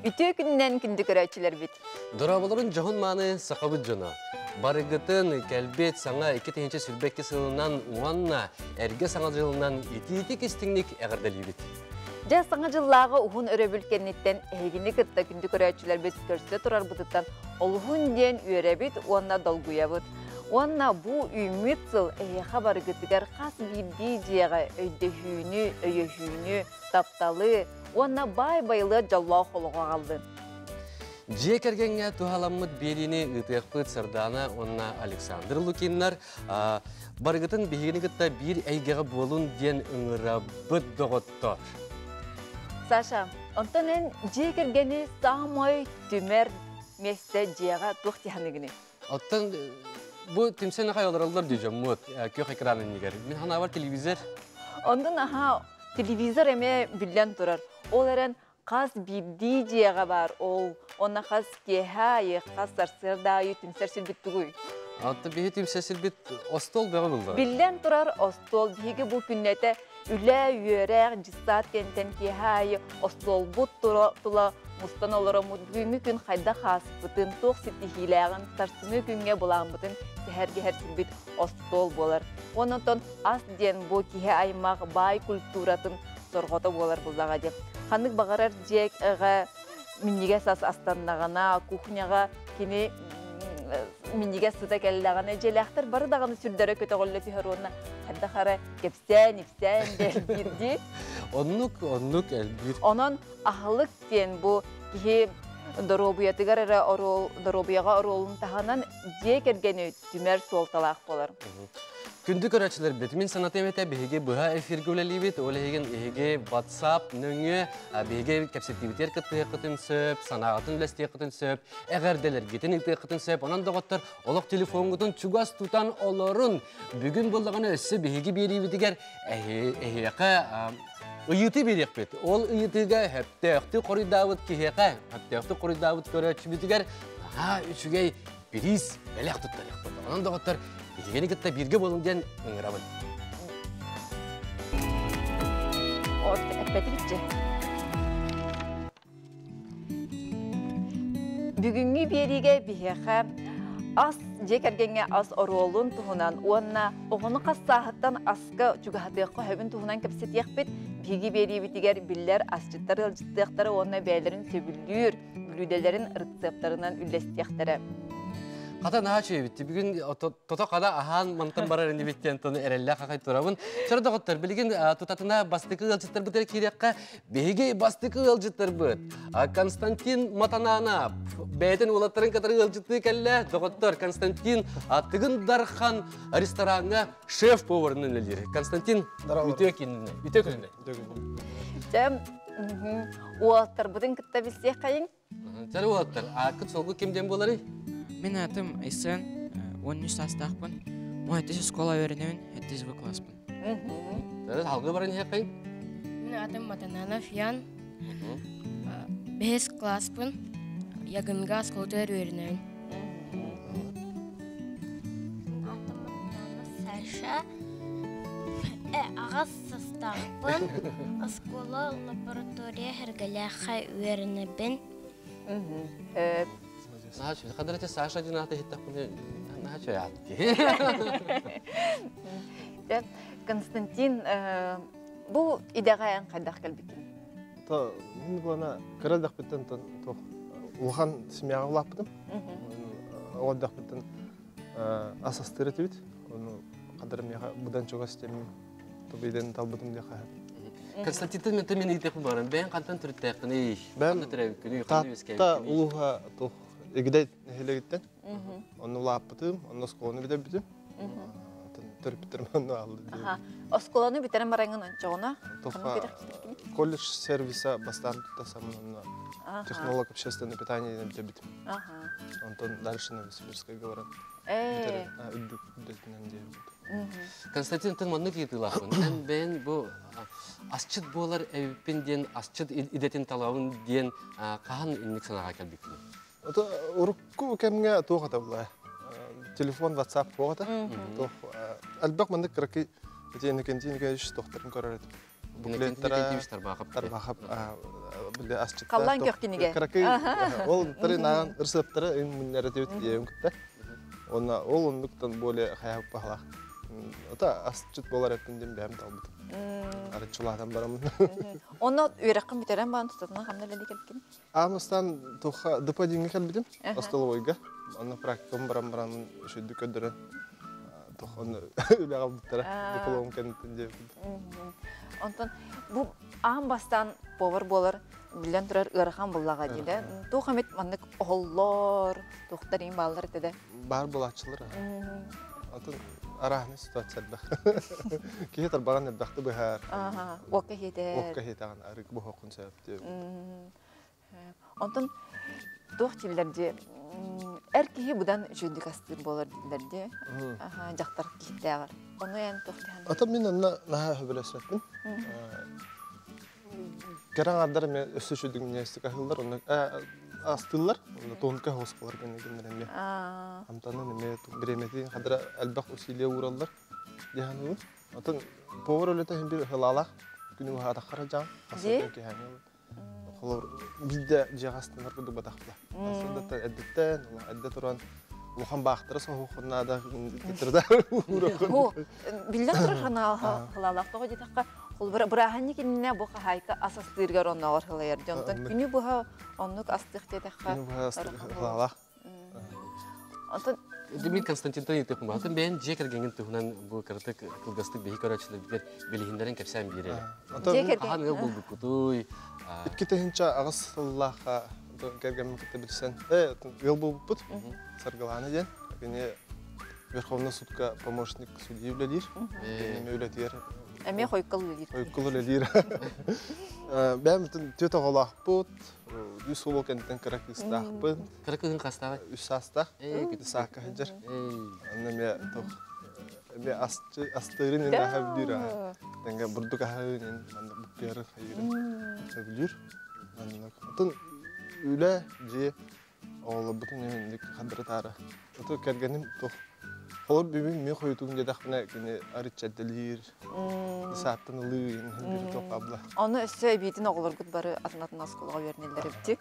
Үтүө күнүнэн күндү көрөөччүлэрбит. Дорооболорун дьоһун мааны сахабыт дьоно. Барыгытын кэлбит саҥа 2022 сылынан уонна эргэ саҥа дьылынан итиитик истиҥник эҕэрдэлиибит. Дьэ, саҥа дьыллааҕы уһун өрөбүл кэнниттэн эһигини кытта күндү көрөөччүлэрбит көрсө турарбытыттан олуһун диэн үөрэбит уонна долгуйабыт. Уонна бу үүммүт сыл эһиэхэ барыгытыгар хас биирдии дьиэҕэ өйдөһүүнү, өйөһүүнү, тапталы уонна баай-байылыат дьоллоох олоҕу аҕаллын. Дьиэ кэргэҥҥэ туһаламмыт биэриини ыытыахпыт Сардаана уонна Александр Лукиннар барыгытын биһигини кытта биир эйгэҕэ буолун диэн ыҥырабыт доҕоттор. Саша, онтон эн дьиэ кэргэни саамай түмэр миэстэ дьиэҕэ туох дии Оттон бу түмсэн ахай олороллор дии дьоммут күөх экран иннигэр. Мин санаабар телевизор. Онтон аха телевизор эмиэ биллэн турар. Ол эрэн хас биирдии дьиэҕэ баар ол уонна хас киэһэ аайы, хас сарсыарда аайы түмсэр сирбит тугуй? Оттон биһи түмсэр сирбит остуол бөҕө булла. Биллэн турар остуол биһиги бу күннэтэ үлэ, үөрэх, дьыссаат кэнтэн киэһэ аайы остуолбут тула мустан олороммут бүгүҥҥү күн хайдах ааспытын, туох ситиһиилээҕин, сарсыҥҥы күҥҥэ былааммытын сэһэргэһэр сирбит остуол буолар. Онон ас диэн бу киһи аймах баай культуратын сорҕото буолар буллаҕа диэн. Ханнык баҕарар дьиэҕэ минньигэс ас астаннаҕына, кухняҕа кини минньигэс сыта кэллэҕинэ, дьиэлээхтэр бары даҕаны сүрдэрэ көтөҕүллэ түһэр уонна хайдах эрэ кэпсээн-ипсээн дэлбиир дии. Оннук, оннук элбиир. Онон аһылык диэн бу киһи доруобуйатыгар эрэ оруол, доруобуйаҕа оруолун таһынан дьиэ кэргэни түмэр суолталаах буолар. Күндү көрөөччүлэрбит, мин санатыам этэ, биһиги быһа эфиргэ үлэлиибит, ол иһигин эһиги WhatsApp нөҥүө биһиги кэпсэтиибитигэр кыттыһыаххытын сөп, санааҕытын үлэстиэххитин сөп, эҕэрдэлэргитин ыытыаххытын сөп. Онон доҕоттор, олох телефоҥҥутун чугас тутан олорун. Бүгүн буоллаҕына өссө биһиги биэриибитигэр эһиэхэ ыйытыы биэриэхпит. Ол ыйытыыга сөптөөхтүк хоруйдаабыт киһиэхэ, сөптөөхтүк хоруйдаабыт көрөөччүбүтүгэр наһаа үчүгэй бириис бэлэх туттарыахпыт. Онон доҕоттор, биһигини кытта бииргэ буолуҥ диэн ыҥырабын. От эппэтибитчэ. Бүгүҥҥү биэриигэ биһиэхэ ас дьиэ кэргэҥҥэ ас оруолун туһунан уонна оҕону хас сааһыттан аска чугаһатыахха сөбүн туһунан кэпсэтиэхпит. Биһиги биэриибитигэр биллэр асчыттар ыалдьыттыахтара уонна бэйэлэрин сөбүлүүр бүлүүдэлэрин рецептарынан үллэстиэхтэрэ. Хата наһаа үчүгэйбит. Бүгүн тото хана аһаан мантан барар инибит диэн тону эрэллээх ахай турабын. Чор доҕоттор, билигин тутатына бастакы ыалдьыттарбытыгар киириэххэ, биһиги бастакы ыалдьыттарбыт Константин Матананов бэйэтин уолаттарын кытары ыалдьыттыы кэллэ. Доҕоттор, Константин Тыгын Дархан рестораҥҥа шеф-поварынан үлэлиир. Константин, үтүө күнүнэн. Үтүө күнүнэн. Дьэ, уолаттарбытын кытта билсиэххэйиҥ. Чары уолаттар, ааккыт суолгут ким диэн буоларый? Мин аатым Айсен, 13 саастаахпын. Уон школа үөрэнэбин, 7 В класспын. Салгыы баран иһиэххэйиҥ. Мин аатым Матананов Ян, 5 класспын, Ягынга оскуолатыгар үөрэнэбин. Аатым Матананов Саша, аҕыс састаахпын, оскуола лаборатория Сэргэлээххэ үөрэнэбин. Наһаа үчүгэй. Ханна Саша диэн ааты иһиттэхпинэ наһаа үчүгэй аат дии. Константин, бу идэҕэ эн хайдах кэлбиккин? То мин буона кыра эрдэхпиттэн туох улахан семьяҕа улааппытым. Оҕо эрдэхпиттэн ас астыыр этибит. Ону хадара миэхэ быдан чугас диэммин Тобиден талбытым диэххэ сөп. Константинтан мен мен ыйытыахпын баҕарам. Бэйэҥ хантан төрүттээххиний? Бэйэм Ханна төрөөбүккүнүй? Ханна Таатта үөскээбиккиний? улууһа туох Игидэй нэһилиэгиттэн. Онно улааппытым, онно оскуоланы бүтэрбитим. Төрөппүттэрим онно ааллы Аха. Оскуоланы бүтэрэн бараҥҥын ончоҕуна ханна Туха колледж сервиса бастаан туттасам онно технолог общественного питания диэн бүтэрбитим. Онтон дальше Новосибирскайга баран бүтэрэн үрдүк үрдэтинэн диэбит. Константин, тын маннык ыйытыылаахпын. Эн бэйэн бу асчыт буолар эбиппин диэн, асчыт идэтин талабын диэн хаһан инник санааҕа кэлбиккин? Ото урукку кэмҥэ туох ата була? Телефон, WhatsApp туох ата? Туох элбэх маннык кыракый ити Иннокентий Николаевич тохторун көрөр этим. Буклеттара Тарбахап. Тарбахап. Били асчыттар. Халлаан көх кинигэ. Кыракый ол тары наан ырсыптары ын муннара дебит иэм кытта. Онна ол оннуктан более хайап пахлах. Ата асчыт болар эппин дем бэм талбытым. Арычылаатан барамын. Онно үөрэххин бүтэрэн баран тутатына ханна үлэлии кэлкин? Амыстан туха ДП дьиҥҥэ кэлбитим, остолобуойга. Онно практикум баран баран үчүгдүк көрдөрөн тух онно үлэҕэ ылбыттара. Диплом кэнниттэн диэбит. Онтон бу аан бастаан повар буолар биллэн турар ыарахан буллаҕа дии да. Туох эмит маннык оһоллор, туохтар иин бааллар этэ да? Баар буолааччылар. Атын арааһынай ситуация элбэх. Киһи тарбаҕын элбэхти быһаар. Уокка иһитэр. Уокка иһитэҕин арык буһуоххун сөп диэбит. Онтон туох дииллэр дии эр киһи быдан үчүгэйдик астыыр буолар дииллэр дии дьахтар киһитээҕэр. Ону эн туох диһэн? Ата мин онно наһаа сөбүлэспэппин. Кэрэ аҥардар эмиэ өссө үчүгдүк минньигэстик аһыыллар, онно астыыллар, онно тонко соҕус буолар гэннэр эмиэ. Амтанын эмиэ бириэмэтин хадара элбэх усилия уураллар диһаныбын. Отон повар үлэтэ иһин бир ыһылаалаах күнү уһаатаххара дьаан, хасырдан киһэҥҥэ холобур биирдэ дьиэҕэ астынар курдук батахпыта. Сырдаттан эрдэттэн, эрдэ туран улахан баахтара соһуоххун наада, Бу биллэн турар ханаалаах тоҕо диэтэххэ, холобура бырааһынньык иннинэ бу хаһаайка ас астыыргар оннооҕор сылайар дьонтон күнү быһа оннук астыах диэтэххэ Күнү быһа астыах Онтон Дмитрий Константинович ыйытыахпын баҕарабын. Бэйэн дьиэ кэргэҥҥин туһунан бу кыратык кылгастык биһи көрөөччүлэрбитигэр билиһиннэрэн кэпсээн биэрэр. Дьиэ кэргэн Хаһан ыал буолбуккутуй? 2008 сыллаахха кэргэммин кытта билсэн, ыал буолбуппут. Саргылаана диэн. Кини Верховный судка помощник судьи үлэлиир. Кини үлэтигэр Эмиэ хойуккал үлэлиир. Хойуккал үлэлиир. Бэйэм түөрт оҕолоохпут. Үс уол кэнниттэн кыра кыыстаахпын. Кыра кыыһын хастааҕый? Үс саастаах. Саакка сылдьар. Онно эмиэ туох эмиэ астыырын ин аһа бүлүүр аһа. Тэҥҥэ бурдук аһын ин манна буккуйарын хайыырын сөбүлүүр. Оттон үлэ, дьиэ оҕолорбутун инник хандырытаары. Ото кэргэним туох холор бүгүн мен хойутугум диэтэхпинэ кини арыччадалиир, сааттан ылыы биир туох абла. Ону өссө эбиитин оҕолоргут бары атын-атын оскуолаҕа үөрэнэллэр эбит.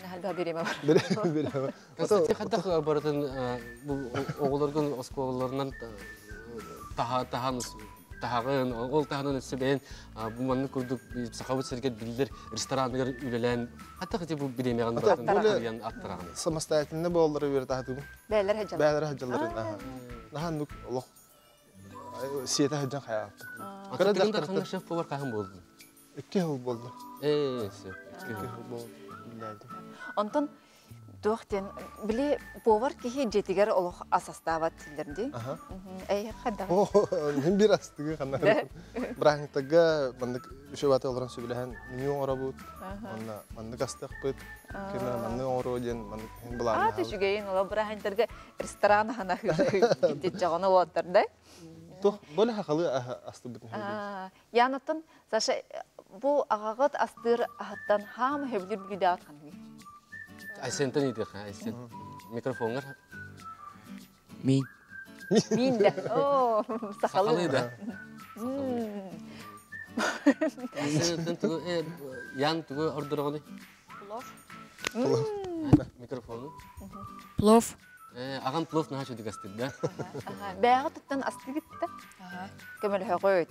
Наһаа бириэмэ бар. Бириэмэ. Константин хайдах барытын бу оҕолоргун оскуолаларынан таһаан таһаҕын, ол таһынан өссө бэйэн бу маннык курдук сахабыт сиригэр биллэр рестораныгар үлэлээн хайдах ити бу бириэмэҕин барытын арыйан аттараҕын? Самостоятельно буоллары үөрэтаһатыбын. Бээлэр сылдьаллар. Бээлэр сылдьалларын. Наһаа оннук олох сиэтэ сылдьан хайааппын. Кыра дьахтар шеф повар хаһан буолдун? Икки жыл буолла. Ээ, сөп. Икки жыл буолла. Онтон туох диэн, били повар киһи дьиэтигэр олох ас астаабат дииллэр дии. Эй, хайдах? Мин бир астыгы ханна. Бырааһынньыктарга маннык үчүгэй олорон сөбүлэһэн меню оҥоробут. Манна маннык астыахпыт. Кимэ маннык оҥоруо диэн маннык иһин былааннаах. Аат үчүгэйин ола бырааһынньыктарга ресторан аһана дьоҕону уоттар да? Туох боле хахалы астыбыт. Яныттан Саша бу аҕаҕыт астыыр аһыттан хаама сөбүлүүр бүлүүдэҕит ханныгый? Айсентан ыйытыахха, Айсен. Микрофоҥҥар. Мин. Мин да. Оо, сахалыы. Сахалыы да. Айсентан тугу Ян тугу ордороҕуный? Плов. Плов. Микрофону. Плов. Аҕам плов наһаа үчүгэй астыыр да. Бэйэҕэ туттан астыгыт да? Көмөлөһөҕүт.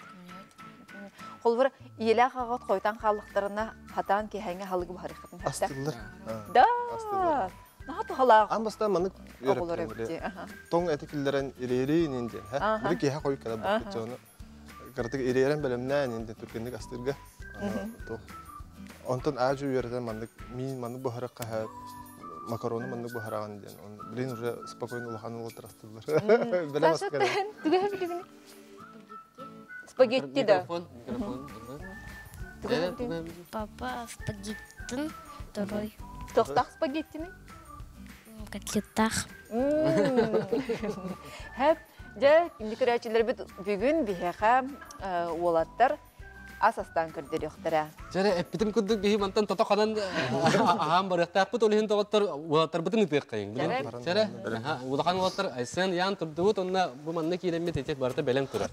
Холобура, ийэлээх аҕаҕыт хойутаан хааллахтарына, хатаан киэһээҥҥи аһылыгы буһарыаххытын сөп. Астыыллар. Да. Наһаа туһалаах. Аан бастаан маннык оҕолор эбит. Тоҥ эти киллэрэн ириэрии инин диэн. Били киэһэ хойут кэлэр баппыт дьону. Кыратык ириэрэн бэлэмнээн инин диэн түргэнник астыырга. Туох Онтон аадьу үөрэтэн маннык миин маннык буһарыахха сөп, макарону маннык буһараҕын диэн. Блин, уже спокойно улахан уолаттар астыыллар. Бэлэм Саша, түгэһэ билигин? Спагетти да. Микрофон, микрофон. Папа спагеттин второй. Тохтах спагеттини? Котлеттах. Хэп, дьэ, күндү көрөөччүлэрбит бүгүн биһиэхэ уолаттар ас астаан көрдөрүөхтэрэ. Дьэрэ эппитим курдук биһи мантан тото ханан аһаан барыахтаахпыт ол иһин доҕоттор уолаттарбытын ытыаххайыҥ. Дьэрэ улахан уолаттар Айсен Ян турдубут онно бу манна киирэммит ити барыта бэлэм турар.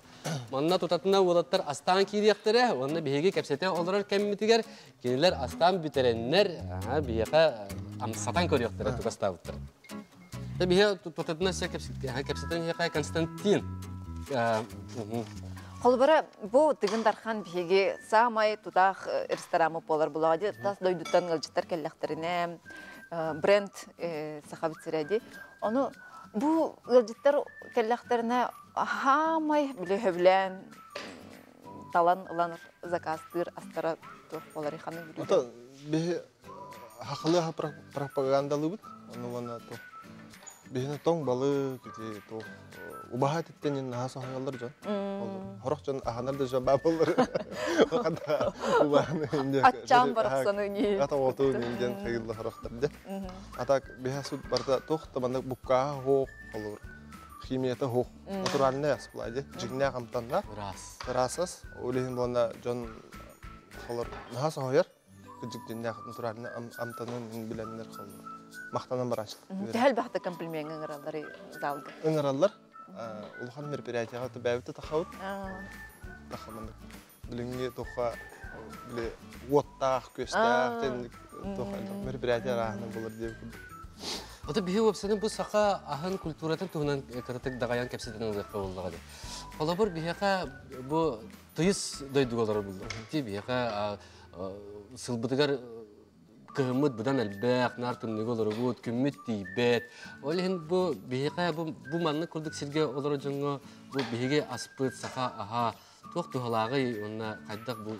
Манна тутатына уолаттар астаан киириэхтэрэ уонна биһиги кэпсэтэ олорор кэммитигэр кинилэр астаан бүтэрэннэр биһиэхэ амсатан көрүөхтэрэ тугастаабыттар. Биһи тутатына кэпсэтэн иһиэхэ Константин. Холобура, бу Тыгын Дархан биһиги саамай тутаах рестораммыт буолар булаҕа тас дойдуттан ыалдьыттар кэллэхтэринэ бренд Сахабыт сирэ дии. Ону бу ыалдьыттар кэллэхтэринэ хаамай били сөбүлээн талан ылан заказтыыр астара туох буоларый ханнык бүлүүдэ? Биһи хахылыаха пропагандалыыбыт ону уонна туох биһини тоҥ балык ити туох убаһа этиттэн наһаа соһуйаллар дьон хорох дьон аһанар да дьон баа буоллар убаһаны аччаан барахсаны ата оту диэн хайылла хорохтор де а так биһа суд барта туох да маннык буккааһа хоох холур химията хоох натуральный ас була дьиҥнээх амтаннаах ыраас ол иһин буолна дьон холор наһаа соһуйар кырдьык дьиннээх натуральный амтанын билэннэр махтанан барааччылар. Төһө элбэхтэ комплимент ыҥыраллар залга? Ыҥыраллар. Улахан мероприятияҕа бэйэбит тахабыт. Тахаманнык. Билиҥҥи туохха били уоттаах, күөстээх тэнник туох мероприятие арааһынан болар диэбит курдук. Ото биһи уопсанын бу саха аһын культуратын туһунан кыратык даҕайан кэпсэтэн ылыахха буоллаҕа дии. Холобур биһиэхэ бу тыйыс дойдуга олорор буллар. Биһиэхэ сылбытыгар кыһыммыт быдан элбэх, наар тымныыга олоробут, күммүт тиийбэт. Ол иһин бу биһиэхэ бу, бу маннык курдук сиргэ олорор дьоҥҥо бу биһиги аспыт саха аһа туох туһалааҕый уонна хайдах бу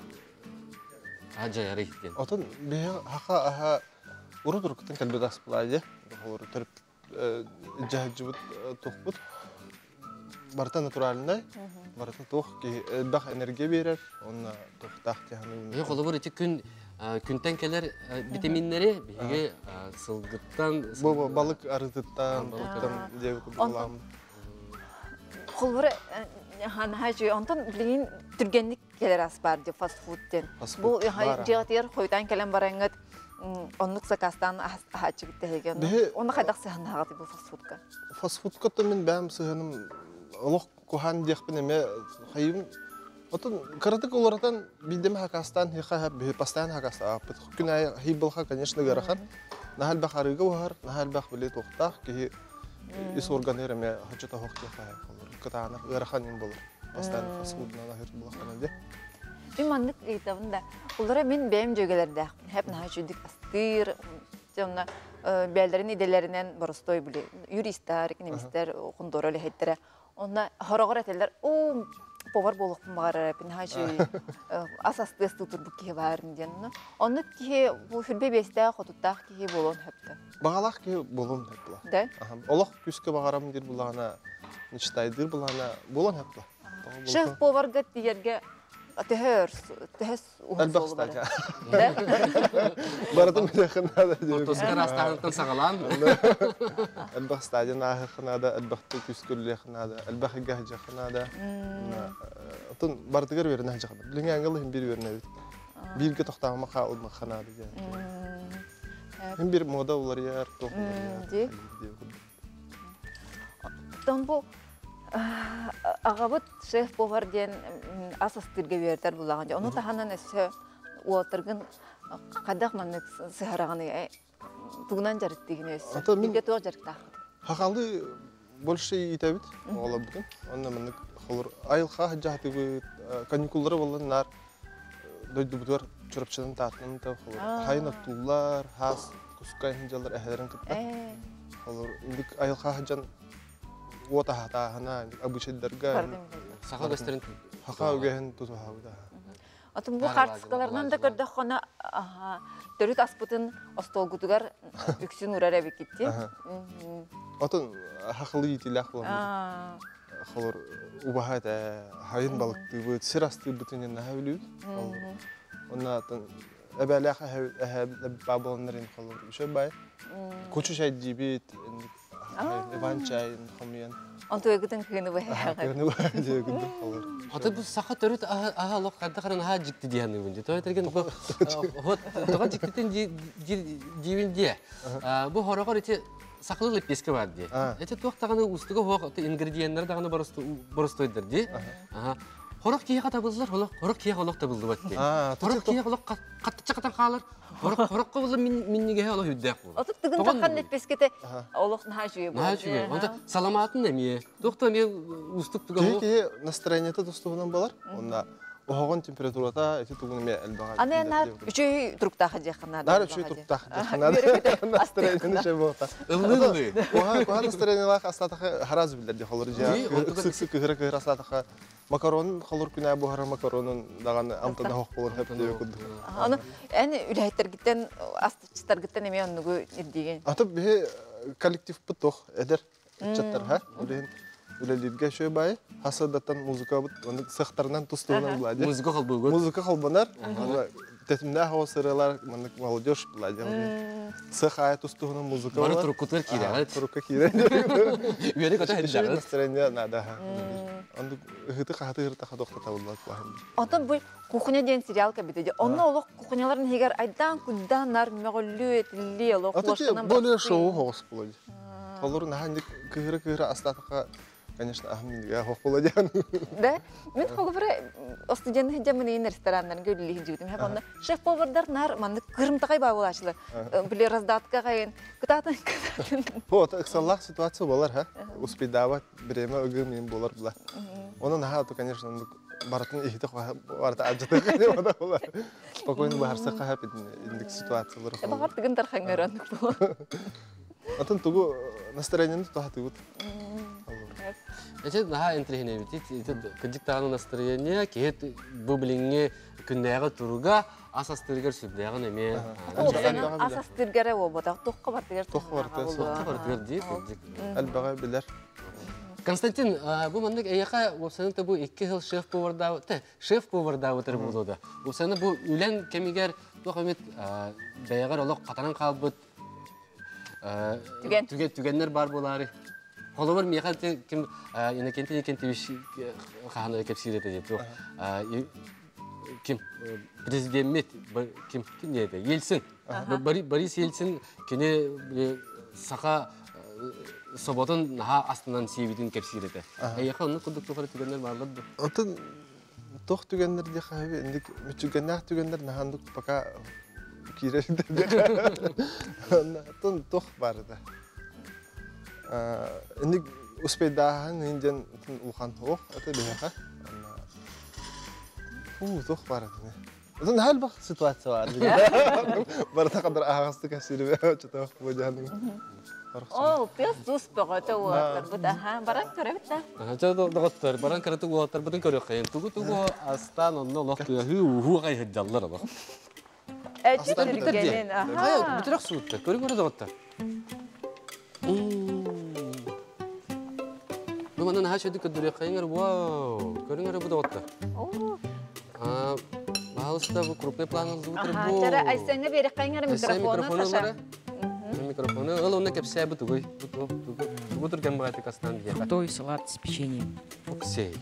дьайарый диэн. Отон биһи хаха аһа урут уруккуттан кэлбит аспылаа дьэ. Холобур дьаһалдьыбыт туохпут барыта натуральнай, барыта туох киһи элбэх энергия биэрэр, уонна туохтаах дьаһаныы. Биһиги холобур ити күн күнтэн кэлэр витаминнэри биһиги сылгыттан бу балык арыытыттан диэбит курдук Холобура наһаа үчүгэй. Онтон билигин түргэнник кэлэр ас баар дии фастфуд диэн. Бу дьиэҕитигэр хойутаан кэлэн бараҥҥыт оннук заказтаан аһааччыгыт тэһиги. Онно хайдах сыһаннаһаҕытый бу фастфудка? Фастфудка то мин бэйэм сыһыаным олох куһаан диэхпин эмиэ хайыыбын. Отон кыратык уларытан биирдэми хакастаан хиха постоянно хакастаабыт. Күн аайы хийбылха, конечно, ыарахан. Наһаа элбэх арыыга уһар, наһаа элбэх били туохтаах киһи ис органы эмиэ хочото хоох диэххэ кытаанах ыарахан юм болар. Постоянно фастфудунан аһыыр булахтана дии. Мин маннык ыйытабын да, улара мин бэйэм дьүөгэлэрдээхпин. Хэп наһаа үчүгдүк астыыр, онно бэйэлэрин идэлэринэн боростой били юристар, экономистэр, хонтуора үлэһиттэрэ. Онно хороҕор этэллэр, оо, повар буолуохпун баҕарар эпин, наһаа үчүгэй ас астыы астыы турбут киһи баарым диэн. Оннук киһи бу сүрбэ биэстээх, хотуттаах киһи буолуон сөптө. Баҕалаах киһи буолуон сөп була. Да? Олох күүскэ баҕарам диир булаҕына, мечтайдыыр булаҕына буолуон сөп була. Шеф поварга тиийэргэ төһө төһө уһун суолу барар? Барытын билиэххин наада. Ортосугар астааныттан саҕалаан. Элбэх стадияны ааһыахха наада, элбэхтик күүскэ үлэлиэххэ наада, элбэх ыйга сылдьыахха наада. Отон барытыгар үөрэнэ сылдьаҕын. Билиҥҥи ангел иһин биир үөрэнэбит. Бииргэ тохтоомох хаалмахха наада диэн. Мин бир мода уларыйар, туох уларыйар. Оттон бу аҕабыт шеф-повар диэн ас астыырга үөрэтэр булаҕын дии. Ону таһынан өссө уолаттаргын хайдах маннык сыһараҕыный? Тугунан дьарыктыыгын өссө? Бииргэ туох дьарыктааххыт? Хахалы больше иитэбит оҕолорбутун. Онно маннык холур айылҕа дьаһатыбыт, каникуллары боллон наар дойдубутугар Чурапчынан Тааттанан холур хайын оттууллар, хаас куска иһин дьаллар эһэлэрин кытта. Холур индик айылҕа сылдьан уот аһатааһына, обычайдарга саха үгэстэрин саха үгэһин тутуһабыт. Отун бу хаартыскаларынан да көрдөххөнө төрүт аспытын остуолгутугар үксүн урар эбиккит Отун хахылы иитилээх буолан холор убаһа этэ, хайын балыктыыбыт, сир астыыбыт иннин наһаа билибит. Онна эбээлээх эһэ баа буоланнар ин холор үчүгэй бай. Кучу чайдиибит, Иван чайын хомуйан. Онтуйгутун кыыны быһаҕа. Кыыны быһаҕа холор. Ата бу саха төрүт аһа олох хайдах эрэ наһаа дьикти диэханныыбын дии. Тоҕо этэргин бу вот тоҕо дьиктитин диибин диэ. Бу хороҕор ити сахалыы лепеска бар дии. Эти туох даҕаны уустуга суох ингредиеннэр даҕаны боростуойдар дии. Хорох киһиэхэ табыллар, хорох киһиэхэ олох табыллыбат дии. Хорох киһиэхэ олох хаттычча хатан хаалар. Хороххо була миннигэһэ олох үрдээх буолар. Отут тыгын тахан лепескете олох наһаа үчүгэй буолар. Наһаа үчүгэй. Онто саламаатын эмиэ. Туох да эмиэ уустук туга Киһи киһи настроениета тустуһунан болар. Онна оһоҕун температурата ити тугун эмиэ элбэҕэ. Аны наар үчүгэй туруктаах дьиэххэ наада. Наар үчүгэй туруктаах дьиэххэ наада. Настроениены үчүгэй буолта. Ыллыы-ыллыы. Куһаҕан настроениелаах астаатаха хараас биллэр дии холор дьиэ. Ыксык-кыһыра-кыһыра астаатаха макарон холор күнэ буһара макаронун даҕаны амтана хоох буолар хөптөйө курдук. Аны эн үлэһиттэргиттэн астычтаргыттан эмиэ оннугу ирдиигин. Аты биһи коллективпыт тох эдэр ыччаттар ха. Үлэһин үлэлииргэ шөй бай. Хасадаттан музыкабыт оннук сыхтарынан тустуунан булади. Музыка холбуугут. Музыка холбонар. Аны тэтимнээх сыралар маннык молодежь булади. Сых аайы тустуһунан музыка Бары туруккутугар киирэҕит. Турукка киирэн. Үөрэ көтө сылдьаҕыт. Настроение надо. Оннук ыһыты хаһаты ыһыртаха тохтотабыллар куһаҕан. Оттон бу кухня диэн сериал кэбитэ дии. Онно олох кухняларын иһигэр айдаан куйдаан нар мөҕүллүү этиллии олох ложканан более шоу хоҕус буолар. Холлору наһаа кыһыра-кыһыра астаатахха конечно, аһым хохула диэн. Да, мин холобура студент сылдьаммын иин рестораннарга үлэлии сылдьыбытым. Хэп онно шеф-повардар нар маннык кырымтаҕай баабылаачылар. Били раздатка хайын кытаатын кытаатын. Вот, ыксаллаах ситуация болар, ха? Успейдаабат бириэмэ ыгым иин болар була. Онон наһаа то, конечно, барытын иһити барыта адьытык болар. Спокойно баһарсакка хап индик ситуациялар. Баҕар тыгын тархаҥҥар оннук буолар. Атын тугу настроениены тутаһатыгыт? Эти наһаа интриһинэбит. Ити кырдьык даҕаны настроение киһи бу билиҥҥи күннээҕи туруга ас астыырыгар сүрдээҕин эмиэ ас астыыргара буолбатах туохха бартыгар туохха бартыгар туохха бартыгар дии кырдьык элбэҕи билэр. Константин, бу маннык эйиэхэ уопсайынан бу икки сыл шеф повардаабыт, шеф повардаабытыр буолуо да. Уопсайынан бу үлэн кэмигэр туох эмит бэйэҕэр олох хатанан хаалбыт Түгэн. Түгэннэр баар буолаары. Холобур, миэхэ ким Иннокентий Иннокентьевич хаһан кэпсиир этэ диэн туох ким президеммит ким ким диэтэ Ельцин Борис Ельцин кини саха соботун наһаа астынан сиэбитин кэпсиир этэ. Эйиэхэ оннук курдук туох эрэ түгэннэр бааллар дуо? Отон туох түгэннэр диэхэ инник мүччүгэннээх түгэннэр наһаандык пока киирэр Оттон туох баар да. Инник успейдааһын иһин диэн улахан ох это биһиэхэ. Уу туох баар этини. Отон наһаа элбэх ситуация баар. Барыта қадар аһаҕастык кэпсиирбэ чотоох бу дьаһаныгы. Ол тыас тус бөҕөтө уолаттарбыт аха баран көрөбүт да. Чэ доҕоттор баран кыратык уолаттарбытын көрүөххэйин. Тугу-тугу астаан онно олох тыаһыы ууһуу хайыһырдьаллар олох. Эчи түргэнин аха. Бүтүрэх суутта. Көрү-көрү доҕоттор. Бу манна наһаа үчүгэй көрдөрүөххэйиҥ вау! Көрүҥ эрэ бу доҕоттор. Пожалуйста, бу крупный план ылдыбытыр бу. Чара Айсеҥҥа биэрэххэйиҥ эрэ микрофону, Саша. Микрофону ыл онно кэпсээ бу тугуй? Тугу түргэн баҕайытык астаан биһиэхэ? Фруктовый салат с печеньем. Оксей.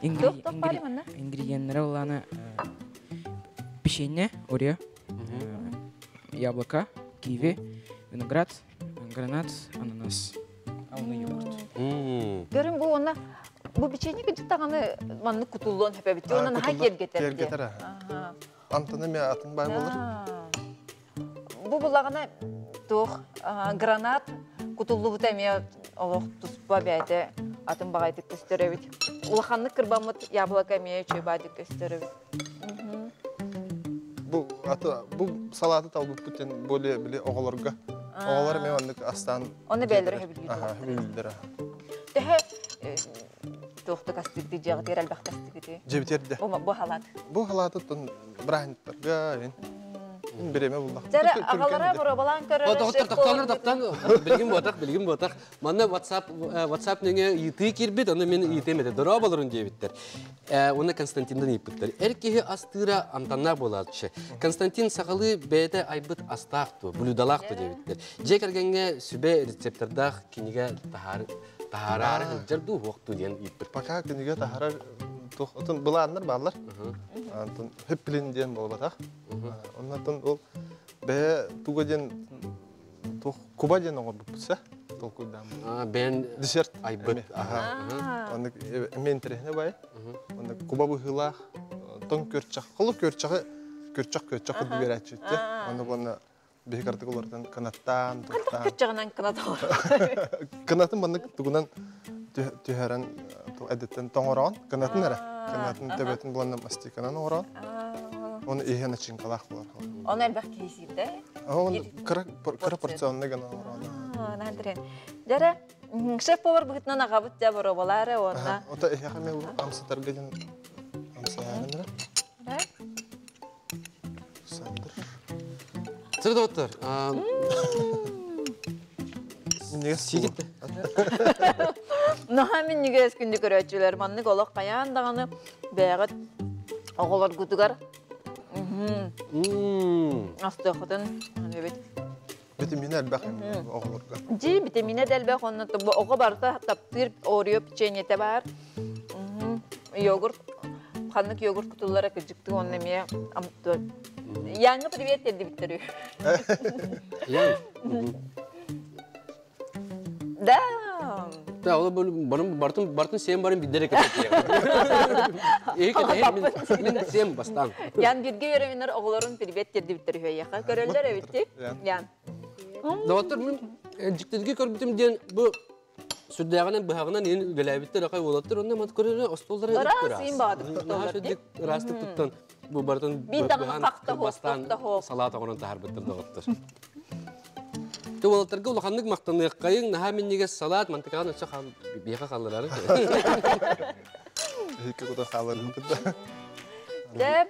Ингредиенттэрэ улаана печенье, орео, яблоко, киви, виноград, гранат, ананас, алны йогурт. Көрүн бу уонна бу печенье кырдьык даҕаны маннык кутуллуон сөп эбит. Уонна наһаа киэргэтэр. Киэргэтэр. Амтана эмиэ атын бай болар. Бу булаҕына туох гранат кутуллубута эмиэ олох туспа бэйэтэ атын баҕайытык көстөр эбит. Улаханнык кырбаммыт яблоко эмиэ үчүгэй баҕайытык көстөр эбит. Бу аты бу салаты талбыппыт диэн более били оҕолорго. Оҕолор эмиэ маннык астаан Оны бэйэлэрэ сөбүлүүллэр. Аха, сөбүлүүллэр. Төһө туохтук астыгытый дьиэҕитигэр элбэхтэ астыгытый? Дьиэбитигэр Бу, бу халаат. Бу халааты тон бырааһынньыктарга ин. Биреме буллах. Жара агалара боробалаан көрөр. Доктор токтолор таптан билгин буотах, билгин буотах. Манна WhatsApp WhatsApp нөҥө ыйытыы киирбит, ону мин ыйытыым этэ. Дорооболорун диэбиттэр. Уонна Константиндан ыйыппыттар. Эр киһи астыыра амтаннаах буолааччы. Константин сахалыы бэйэтэ айбыт астаах ту, блюдалаах ту диэбиттэр. Дьиэ кэргэҥҥэ сүбэ рецептардаах кинигэ таһаараары сылдьар дуу, суох дуу диэн ыйыппыт. Пока кинигэ таһаарар туох отон былааннар бааллар. Антон хөп билин диэн буолбатах. Оннотон ол бэйэ туга диэн туох куба диэн оҥорбуппут толкуйдааммыт. Бэйэн десерт айбыт. Оннук эмиэ интэриэһинэй бай. Оннук куба быһыылаах тоҥ күөрчэх. Холу күөрчэҕи күөрчэх күөрчэх курдук биэрээччи. Оннук уонна биһи картык олортон кынаттаан туттаан. Күөрчэҕинэн кынат Кынатын маннык тугунан түһэрэн эдиттэн тоҥороон кынатын эрэ. Кынатын төбөтүн буланна мастиканан оҥороон. Оны иһэ начинкалаах болар. Оны элбэх киһи сиирдэ. Оны кыра кыра порционный гына оҥороон. Наантрен. Жара шеф-повар быһытынан аҕабыт дьа боробалаары уонна. Ота иһэхэ мен амсатарга ден амсаярын Сандыр. Сыр доктор. Сигит. Наһаа минньигэс күндү көрөөччүлэр маннык олох хайаан даҕаны бэйэҕит оҕолоргутугар астыаххытын эбит. Витамина элбэх оҕолорго. Дьи витамина да элбэх онно оҕо барыта таптыыр Орео печеньете баар. Йогурт ханнык йогурт кутуллара кыдьыктыы онно эмиэ Яҥҥа привет тердибиттэр Ян. Да. Да, ол барын бартын бартын сен барын биддере кетет. Эки мен сен бастан. Ян бирге үйренер оҕолорун привет тердибиттер үһөйяха. Көрөллөр эбитти. Ян. Доктор мен дьиктирги көрбүтүм диэн бу сүрдээҕинэн быһаҕынан иин үлэлээбиттэр акай уолаттар онно мат көрөрө остуоллара ыраас иин баҕатык тутталлар ыраастык туттан бу барытын биир даҕаны хахта бастаан салаат оҥорон таһаарбыттар доҕоттор. Ты уолаттарга улаханнык махтаныаххайыҥ, наһаа минньигэс салаат, мантыкаҕын өссө биэхэ халларары. Икки кута хааларбыт да. Дьэ,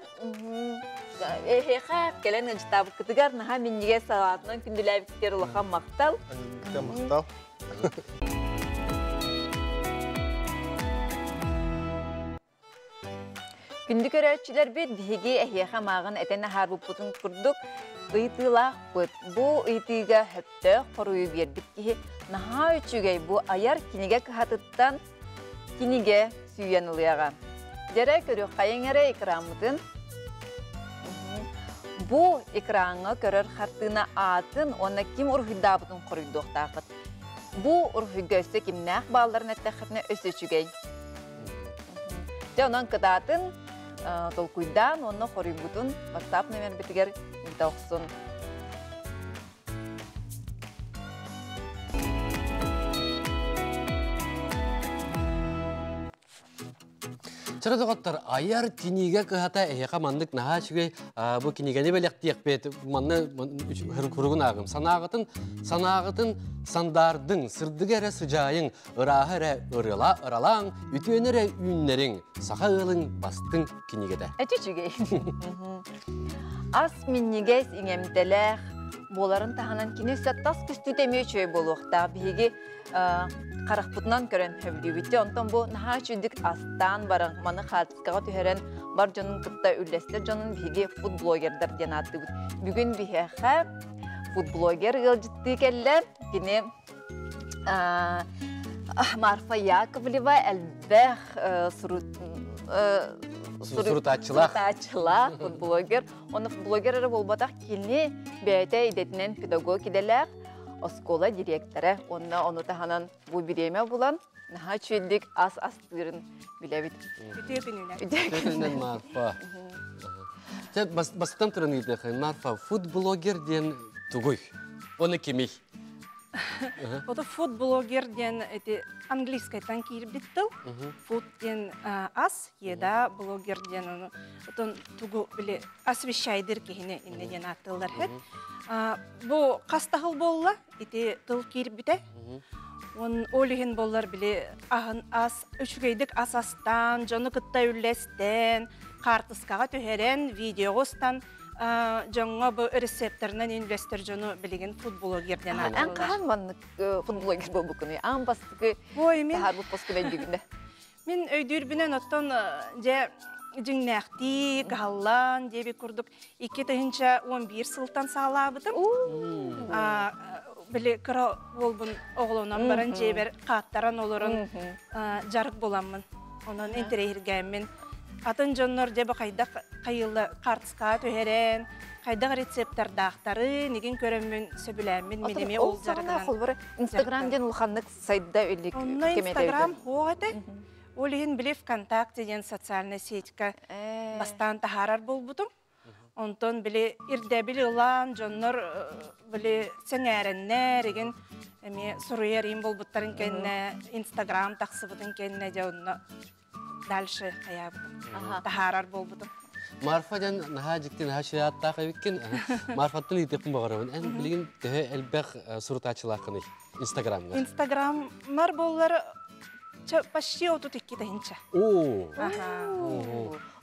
эһиэхэ кэлэн ыалдьытаабыккытыгар наһаа минньигэс салаатынан күндүлээбиккитигэр улахан махтал. Махтал. Күндү көрөөччүлэрбит, биһиги эһиэхэ мааҕын этэн аһаарбыппытын курдук ыйытыылаахпыт. Бу ыйытыыга сөптөөх хоруйу биэрбит киһи наһаа үчүгэй бу айар кинигэ кыһатыттан кинигэ сүүйэн ылыаҕа. Дьэрэ көрүөххэйиҥ эрэ экраммытын. Бу экраҥҥа көрөр хартыына аатын уонна ким уруһуйдаабытын хоруйдуохтааххыт. Бу уруһуйга өссө кимнээх баалларын эттэххитинэ өссө үчүгэй. Дьэ, онон кытаатын толкуйдаан уонна хоруйбутун WhatsApp номербитигэр ыыта охсун. Чара доҕоттор, айар кинигэ кыһата эһиэхэ маннык наһаа үчүгэй бу кинигэни бэлэхтиэхпит. Манна куругун ааҕым. Санааҕытын, санааҕытын сандаардыҥ, сырдыгы эрэ сыдьаайыҥ, ырааһы эрэ ырыла, ыралааҥ, үтүөнү эрэ үүннэриҥ. Саха ыалыҥ бастыҥ кинигэтэ. Эти үчүгэй. Ас минньигэс, иҥэмтэлээх буоларын таһынан кини өссө тас көстүүтэ эмиэ үчүгэй буолуохтаах. Биһиги харахпытынан көрөн сөбүлүүбүт. Онтон бу наһаа үчүгдүк астаан баран, маны хаартыскаҕа түһэрэн бар дьонун кытта үллэстэр дьонун биһиги фудблогердар диэн ааттыыбыт. Бүгүн биһиэхэ фудблогер ыалдьыттыы кэллэ. Кини Марфа Яковлева элбэх сурутааччылаах сурутааччылаах фудблогер. Оны фудблогер эрэ буолбатах кини бэйэтэ идэтинэн педагог идэлээх оскуола директора уонна ону таһынан бу бириэмэ булан наһаа үчүгэйдик ас астыырын билэбит. Үтүө күнүнэн. Үтүө күнүнэн Марфа. Чэ, бастатан туран ыйытыаххай, Марфа, фудблогер диэн тугуй? Оны кимий? Ото фудблогер диэн эти английскайтан киирбит тыл. Фуд диэн ас, еда, блогер диэн ону отон тугу били освещайдыр киһини инне диэн ааттыыллар хэт. Бу хас тахыл буолла ити тыл киирбитэ. Он ол иһин боллар били аһын ас үчүгэйдик ас астаан, дьону кытта үллэстэн, хаартыскаҕа түһэрэн, видеоҕа устан Дьоҥҥо бу рецепторынан инвестор дьону билигин футблогер диэн Эн хаһан маннык футблогер буолбуккунуй? Аан бастакы таһаарбыт поскун өйдүүгүн да? Мин өйдүүрбүнэн оттон дьэ дьиҥнээхтии, кыһаллан диэбит курдук 2011 сылтан саҕалаабытым. Били кыра уолбун оҕолонон баран дьиэбэр хааттаран олорон дьарык буламмын. Онон интэриэһиргээммин атын дьоннор дьэ бу хайдах хайыылла хаартыскаҕа түһэрэн, хайдах рецептардаахтары нигин көрөммүн сөбүлээммин мин эмиэ ол дьарыгынан холбор Инстаграм диэн улаханнык сайда илик. Онно Инстаграм суох этэ. Ол иһин били ВКонтакте диэн социальная сетька бастаан таһаарар буолбутум. Онтон били ирдэбил ылан дьоннор били сэҥээрэннэр игин эмиэ суруйар им буолбуттарын кэннэ Инстаграм тахсыбытын кэннэ дьэ онно дальше хайаабытым таһаарар буолбутум. Марфа диэн наһаа дьикти наһаа шиааттаах эбиккин. Марфаттан ыйытыахпын баҕарабын. Эн билигин төһө элбэх сурутааччылааххыный Инстаграмҥа? Инстаграммар буоллар почти 32 тыһыынча. Оо.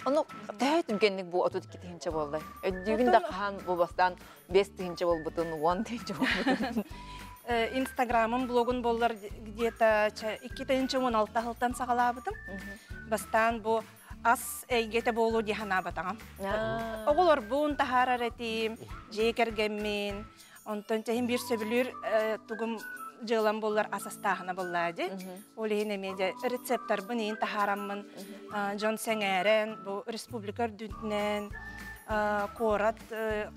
Ону төһө түргэнник бу 32 тыһыынча буолла? Өйдүүгүн да хаһан бу бастаан 5 тыһыынча буолбутун, 10 тыһыынча буолбутун? Инстаграмым блогун боллар где-то 2016 сылтан саҕалаабытым. Бастаан бу ас эйгэтэ буолуо дии санаабатаҕым. Оҕолорбун таһаарар этим, дьиэ кэргэммин, онтон тэһин биир сөбүлүүр тугум дьыалам буоллар ас астааһына буоллаа дии. Ол иһин эмиэ дьэ рецептарбын иин таһаараммын дьон сэҥээрэн бу республика үрдүнэн куорат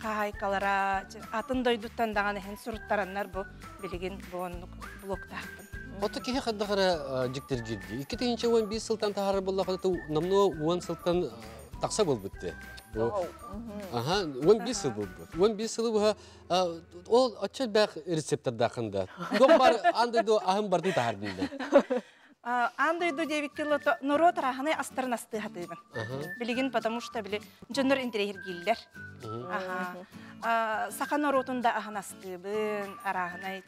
хаһаайкалара атын дойдуттан даҕаны иһин суруттараннар бу билигин бу оннук блоктаахпын. Ото киһи хайдах эрэ дьиктиргиирдии. 2011 сылтан таһаарар буоллахына номнуо 10 сылтан тахса буолбут дии. Аха, 11 сыл буолбут. 11 сылы быһа ол оччо элбэх рецептардаахын да. Дом бар аан дойду аһын бардын таһардын да. Аан дойду диэбиккэ норуот арааһынай астарын астыы хатыыбын. Билигин потому что били дьоннор интэриэһиргииллэр. Аха. Саха норуотун да аһын астыыбын, арааһынай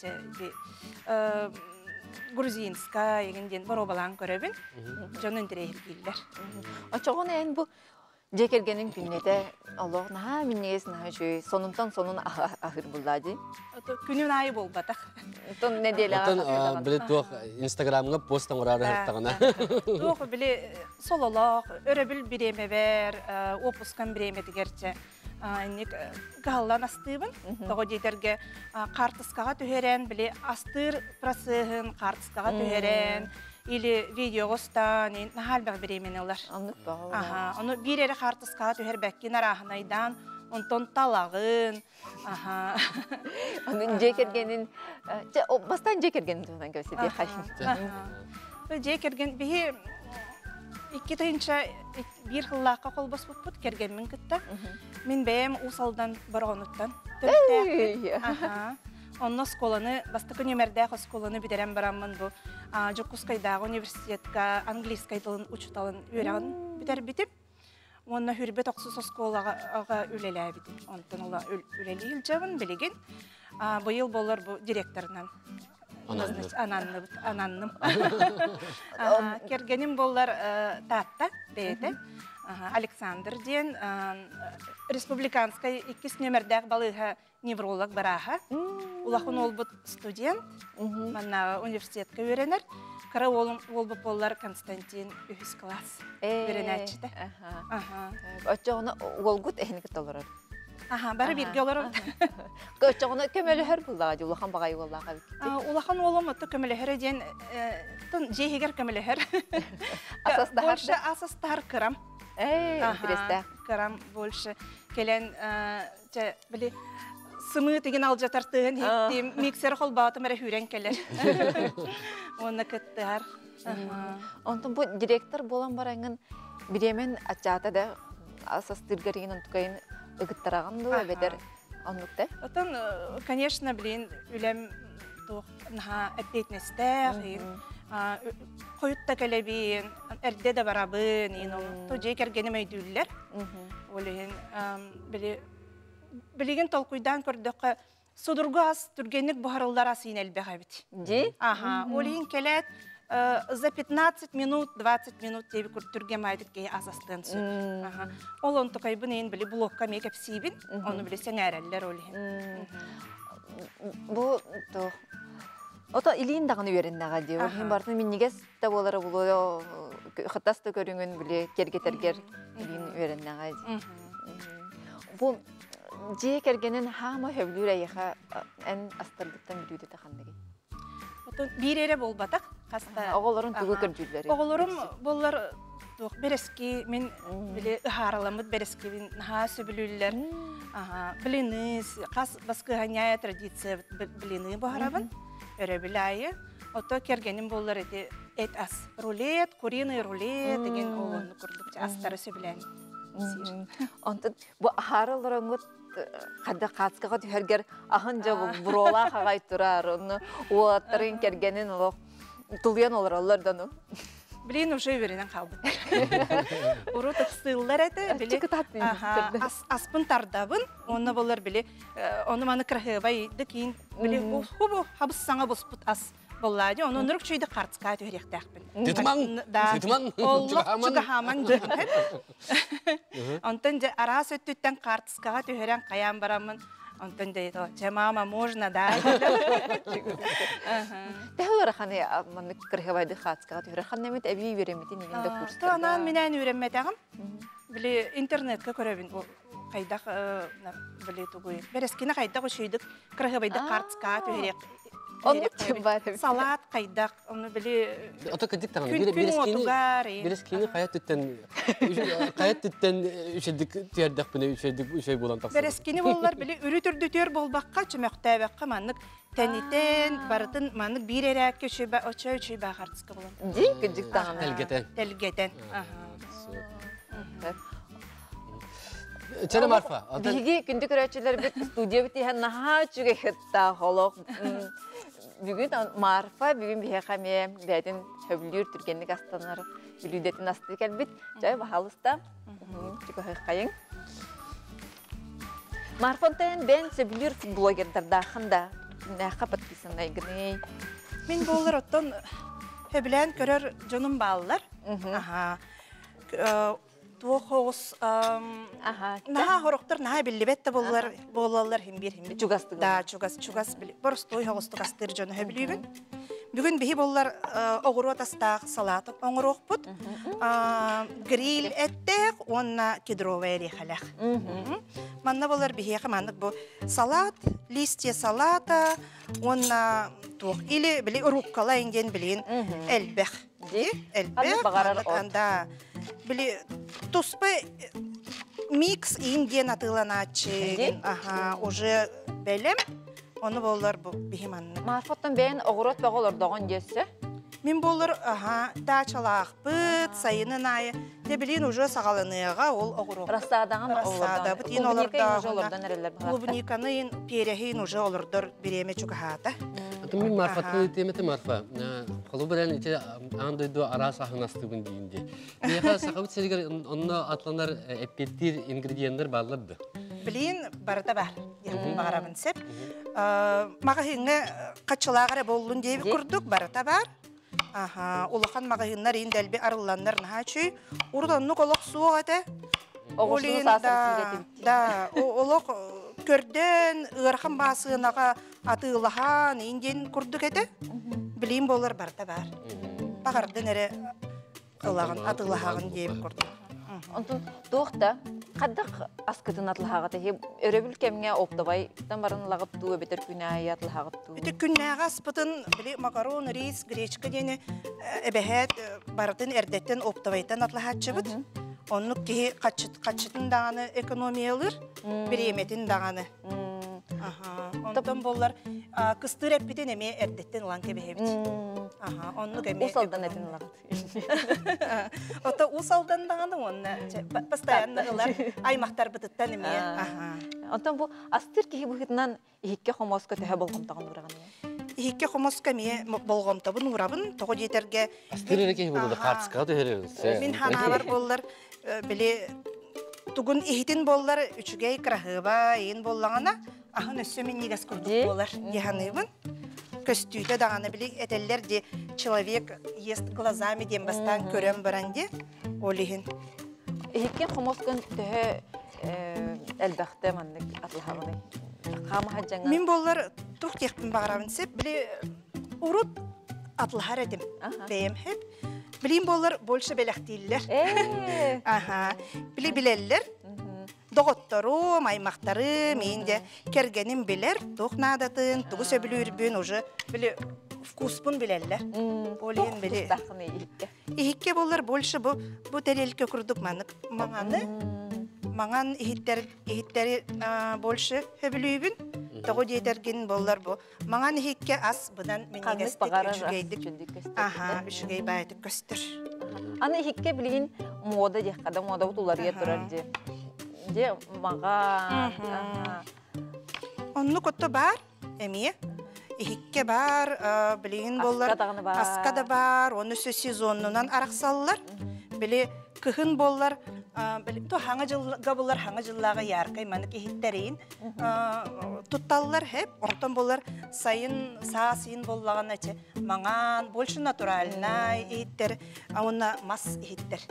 грузинскай егин диэн боруобалаан көрөбүн. Дьон интэриэһиргииллэр. Очоҕун эн бу Дьиэ кэргэниҥ күннэтэ олох наһаа минньигэс, наһаа үчүгэй, сонунтан сонун аһыыр буллаа дии. Күнүн аайы буолбатах. Оттон нэдиэлэҕэ Оттон били туох Инстаграмҥа пост оҥороору ыһыктаҕына. Туох били сололоох, өрөбүл бириэмэбэр, уоппускам бириэмэтигэр чэ инник кыһаллан астыыбын. Тоҕо диэтэргэ хаартыскаҕа түһэрэн, били астыыр процеһын хаартыскаҕа түһэрэн, или видеоҕа устаан наһаа элбэх бириэмэни ылар. Оннук баҕа. Аха, ону биир эрэ хаартыскаҕа түһэрбэккин арааһынайдаан, онтон талаҕын. Аха. Аны дьиэ кэргэнин бастаан дьиэ кэргэнин туһунан кэпсэтиэхэй. Дьиэ кэргэн биһи 2001 сыллаахха холбоспуппут кэргэммин кытта. Мин бэйэм Уус Алдан Бороҕонуттан төрүттээхпин. Аха. Онно оскуоланы, бастакы нүмердээх оскуоланы бүтэрэн бараммын бу Дьокуускайдааҕы университетка английскай тылын учууталын үөрэҕин бүтэрбитим. Уонна Хүрбэт охсус оскуолаҕа үлэлээбитим. Онтон ыла үлэлии сылдьабын билигин. Быйыл буолар бу директорынан ананныбыт, ананным. Кэргэним буоллар Таатта бэйэтэ. Александр диэн республиканскай иккис нүмердээх балыыһа невролог барааһа. Улахан уолбут студент, маннааҕы университетка үөрэнэр. Кыра уолум уолбут буоллар Константин үһүс класс үөрэнээччитэ. Оччоҕуна уолгут эһини кытта олорор. Аха, бары бииргэ олоробут. Оччоҕуна көмөлөһөр буллаҕа дии улахан баҕайы уоллаах эбиккит. Улахан уолум отто көмөлөһөрө диэн дьиэ иһигэр көмөлөһөр. Асастаһар. Больше асастаһар кырам. Интерестээх. Кырам больше кэлэн Чэ, били сымыы тигин алдьатар тыаһын иһиттим, миксер холбоотум эрэ сүүрэн кэлэр. Уонна кыттыһар. Онтон бу директор буолан бараҥҥын бириэмэн аччаата да асастыыргар игин онтукайын ыгыттараҕын дуо эбэтэр оннук да? Отон, конечно, блин, үлэм туох наһаа эппиэтинэстээх, хойут да кэлэбин, эрдэ да барабын, то дьиэ кэргэним өйдүүллэр. Ол иһин били билигин толкуйдаан көрдөххө судургу ас түргэнник буһарыллар ас иин элбэх эбит. Дии? Аха, ол иһин кэлээт За 15 минут, 20 минут диэби түргэн баайдык киһи ас астыан сөп. Ол онтукайбын эйин били блокка эмиэ кэпсиибин, ону били сэҥээрэллэр ол иһин. Бу туох Ото илиин даҕаны үөрэннэҕэ дии. Ол иһин барытын минньигэс да буолара булуо хатас да көрүҥүн били киэргэтэргэр илиин үөрэннэҕэ дии. Бу дьиэ кэргэнин хаама сөбүлүүр эйиэхэ эн астаргыттан бүлүүдэтэ ханныгый? Отон биир эрэ буолбатах хаста. Оҕолорун тугу көрдүүллэр? Оҕолорум боллар туох бэрэски мин били ыһаарыламмыт бэрэскибин наһаа сөбүлүүллэр. Аха, блины хас баскыһаняя традиция блины буһарабын. Өрөбүл аайы. Ото кэргэним боллар эти эт ас рулет, куриный рулет деген ол онну курдук астары сөбүлээн сиир. Онтон бу аһаары олороҥҥут хадда хаацкаҕа түһэргэр аһын дьэ буруолаах аҕай турар, онну уолаттарын кэргэнин олох тулуйан олороллор да ну. Блин, уже үөрэнэн хаалбыттар. Урут ыксыыллар этэ, били аспын тардабын, онно болар били ону маны кыраһыабай киин били хубу хабыс саҥа буспут ас боллаа дии, ону нурук чүйді картска түһэриэхтээхпин. Тытымаҥ! Да. Тытымаҥ! Оллох чугаһааман диэн. Онтон дьэ араас өттүттэн картскаҕа түһэрэн хайаан бараммын, онтон дьэ чэ мама можно да. Төһө ыараханы маннык кырыһабайды хаацкаҕа түһэрэр ханна эмит эбии үөрэммитин иҥин да курстарга. Анаан минээн үөрэммэтэҕим. Били интернетка көрөбүн хайдах били тугуй бэрэскини хайдах үчүйдүк кырыһабайды картскаҕа түһэриэх салат хайдах ону били Ото кырдьык даҕаны күн бэрэскини хайа түттэн хайа түттэн үчэйдик түһэрдэхпинэ үчэйдик үчэй буолан тахсар. Бэрэскини боллар били үрү түрдүтүөр болбакка чөмөхтөөбөккө маннык тэнитэн барытын маннык биир эрээккэ үчүй очо үчүй баахартыска болон. Дии кырдьык даҕаны. Тэлгэтэн. Тэлгэтэн. Чэрэ Марфа. Биһиги күндү көрөөччүлэрбит студиябыт иһэн наһаа үчүгэй ыттаах олох. Бүгүн Марфа бүгүн биһиэхэ эмиэ бэйэтин сөбүлүүр түргэнник астанар бүлүүдэтин астыы кэлбит. Чай баһаалыста. Чүкөһөйхайыҥ. Марфа онтон бэйэн сөбүлүүр блогердардааххын да кимнээххэ подписаннайгыный? Мин буолар оттон сөбүлээн көрөр дьонум бааллар. Аха. Туох оҕус наһаа хорохтор наһаа биллибэт да буоллар буолаллар хим биир хим чугастык да чугас чугас боростуой оҕустук астыыр дьону сөбүлүүбүн. Бүгүн биһи боллар оҕуруот астаах салат оҥоруохпут. Гриль эттээх уонна кедровая орешалаах. Манна болар биһиэхэ маннык бу салат, листья салата уонна туох или били руккола диэн билин элбэх. Элбэх баҕарар от. Да. Били туспа микс индиан атыыланааччы. Аха, уже бэлэм. Ону боллар бу биһи маннык. Марфаттан бэйэн оҕуруот бөҕө олордоҕун диэссе. Мин боллар аха даачалаахпыт, сайынын аайы. Де билин уже саҕаланыаҕа ол оҕуруот. Рассадаҕын Рассадабыт ин Клубника уже олордон эрэллэр баҕар. Клубниканы переһин уже олордор бириэмэ чугаһаата. Атын мин Марфаттан темете Марфа. Холобур ити аан дойду араас аһын астыыбын диин дии. Миэхэ сахабыт сиригэр онно атланар эппиэттиир ингредиеннэр бааллар да. Билин барыта бар. Диэхпин баҕарабын сеп. Маҕаһыыҥҥа хаччылаах эрэ буоллун диэбит курдук барыта бар. Аха, улахан маҕаһыыннар иин дэлби арылланнар наһаа үчүй. Урут оннук олох суох этэ. Оҕурсуну да, да, олох көрдөөн ыарахан баасынаҕа атыылаһан иин диэн курдук этэ. Билиим буолар барыта бар. Баҕардын эрэ ылаҕын, атыылаһаҕын диэбит курдук. Онтон туох да хаддах аскытын атлаһаҕыт иһи өрөбүл кэмҥэ оптовайтан баран ылаҕыт дуу эбэтэр күн аайы атлаһаҕыт дуу? Ити күннээҕи аспытын били макарон, рис, гречка диэни эбэһээт барытын эрдэттэн оптовайтан атлаһааччыбыт. Оннук киһи хаччытын даҕаны экономиялыыр, бириэмэтин даҕаны. Онтон боллар кыстыыр эппитин эмиэ эрдэттэн ылан кэбиһэбит. Оннук эмиэ. Ус алдан этин ылаҕыт. Ото ус алдан даҕаны уонна постоянно ылар аймахтарбытыттан эмиэ. Онтон бу астыыр киһи быһыытынан иһиккэ хомуоска төһө болҕомтоҕун уураҕын? Иһиккэ хомуоска эмиэ болҕомтобун уурабын. Тоҕо диэтэргэ Астыыр эрэ киһи буолуо хаартыскаҕа түһэрэр. Мин ханаабар буоллар били тугун иһитин буоллар үчүгэй кыраһыаба иин буоллаҕына аһын өссө минньигэс курдук буолар дии саныыбын. Көстүүтэ даҕаны били этэллэр ди человек ест глазами диэн бастаан көрөн баран ди ол иһин. Иһиккин хомоскун төһө элбэхтэ маннык атлаһаҕыный? Хаама хаджаҥа. Мин боллар тух диэхпин баҕарабын сеп били урут атлаһар этим бэйэм хеп. Билим боллар больше бэлэхтииллэр. Аха. Били билэллэр. Доҕотторум, аймахтарым, мин де кэргэним билэр, туох наадатын, тугу сөбүлүүрбүн уже били вкуспун билэллэр. Ол иһин били иһикке боллар больше бу бу тарелка курдук манык маҥаны маҥан иһиттэр иһиттэри больше сөбүлүүбүн. Тоҕо диэтэргин боллар бу маҥан иһикке ас быдан минньигэстик үчүгэйдик аха үчүгэй баайытык көстөр. Аны иһикке билигин мода диэххэ да мода уларыйа турар дии. Дьэ маҕан. Оннук отто баар эмиэ. Иһикке баар, билигин боллар аска да баар, оны өссө сезоннунан арахсаллар. Били кыһын боллар, то хаҥа жылга боллар хаҥа жыллааҕы яркай манык иһиттэриин тутталлар хеп, онтон боллар сайын саас иин боллаҕына че маҥан, больше натуральнай иһиттэр, уонна мас иһиттэр.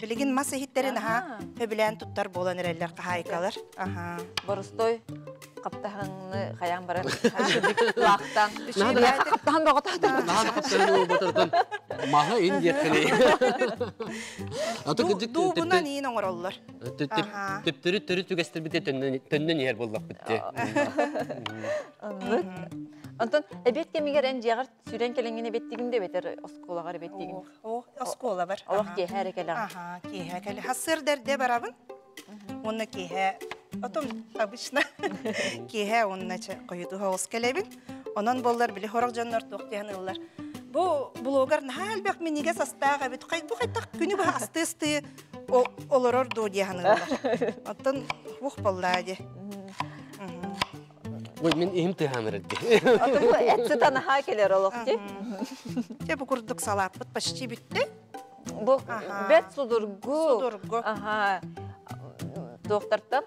Билигин мас иһиттерин аха хөбүлээн туттар буолан эрэллэр хаһаайкалар. Аха. Боростой хаптаһыҥны хайаан баран лаахтан. Хаптаһан бөҕөтөтөр. Наһаа хаптаһан уолбатартан маһы ин диэххини. Дуубунан иин оҥороллор. Төптөрү төрү түгэстэрбите төннөн иһэр буоллахпыт дии. Оннук. Онтон эбиэт кэмигэр эн дьиэҕэр сүүрэн кэлэҥҥин эбиэттигин да эбэтэр оскуолаҕар эбиэттигин? О, оскуола бар. Олох киэһэ эрэ кэлэҕин. Аха, киэһэ кэлэ. Хасыр дэрде барабын. Уонна киэһэ отом обычно киэһэ уонна хойутуу оҕус кэлэбин. Онон боллар били хорох дьоннор туох диэн ыллар. Бу блогер наһаа элбэх минигэс астаах эбит. Бу хайтах күнү быһа астыы-астыы олорор дуу диэһэн ыллар. Оттон ух боллаа ди. Ой, мин иһим тыаһаан эрэрди. Оттон бу эт сыта наһаа кэлэр олох ди. Те бу курдук салааппыт почти бүттэ. Бу бэт судургу. Судургу. Аха. Туохтартан,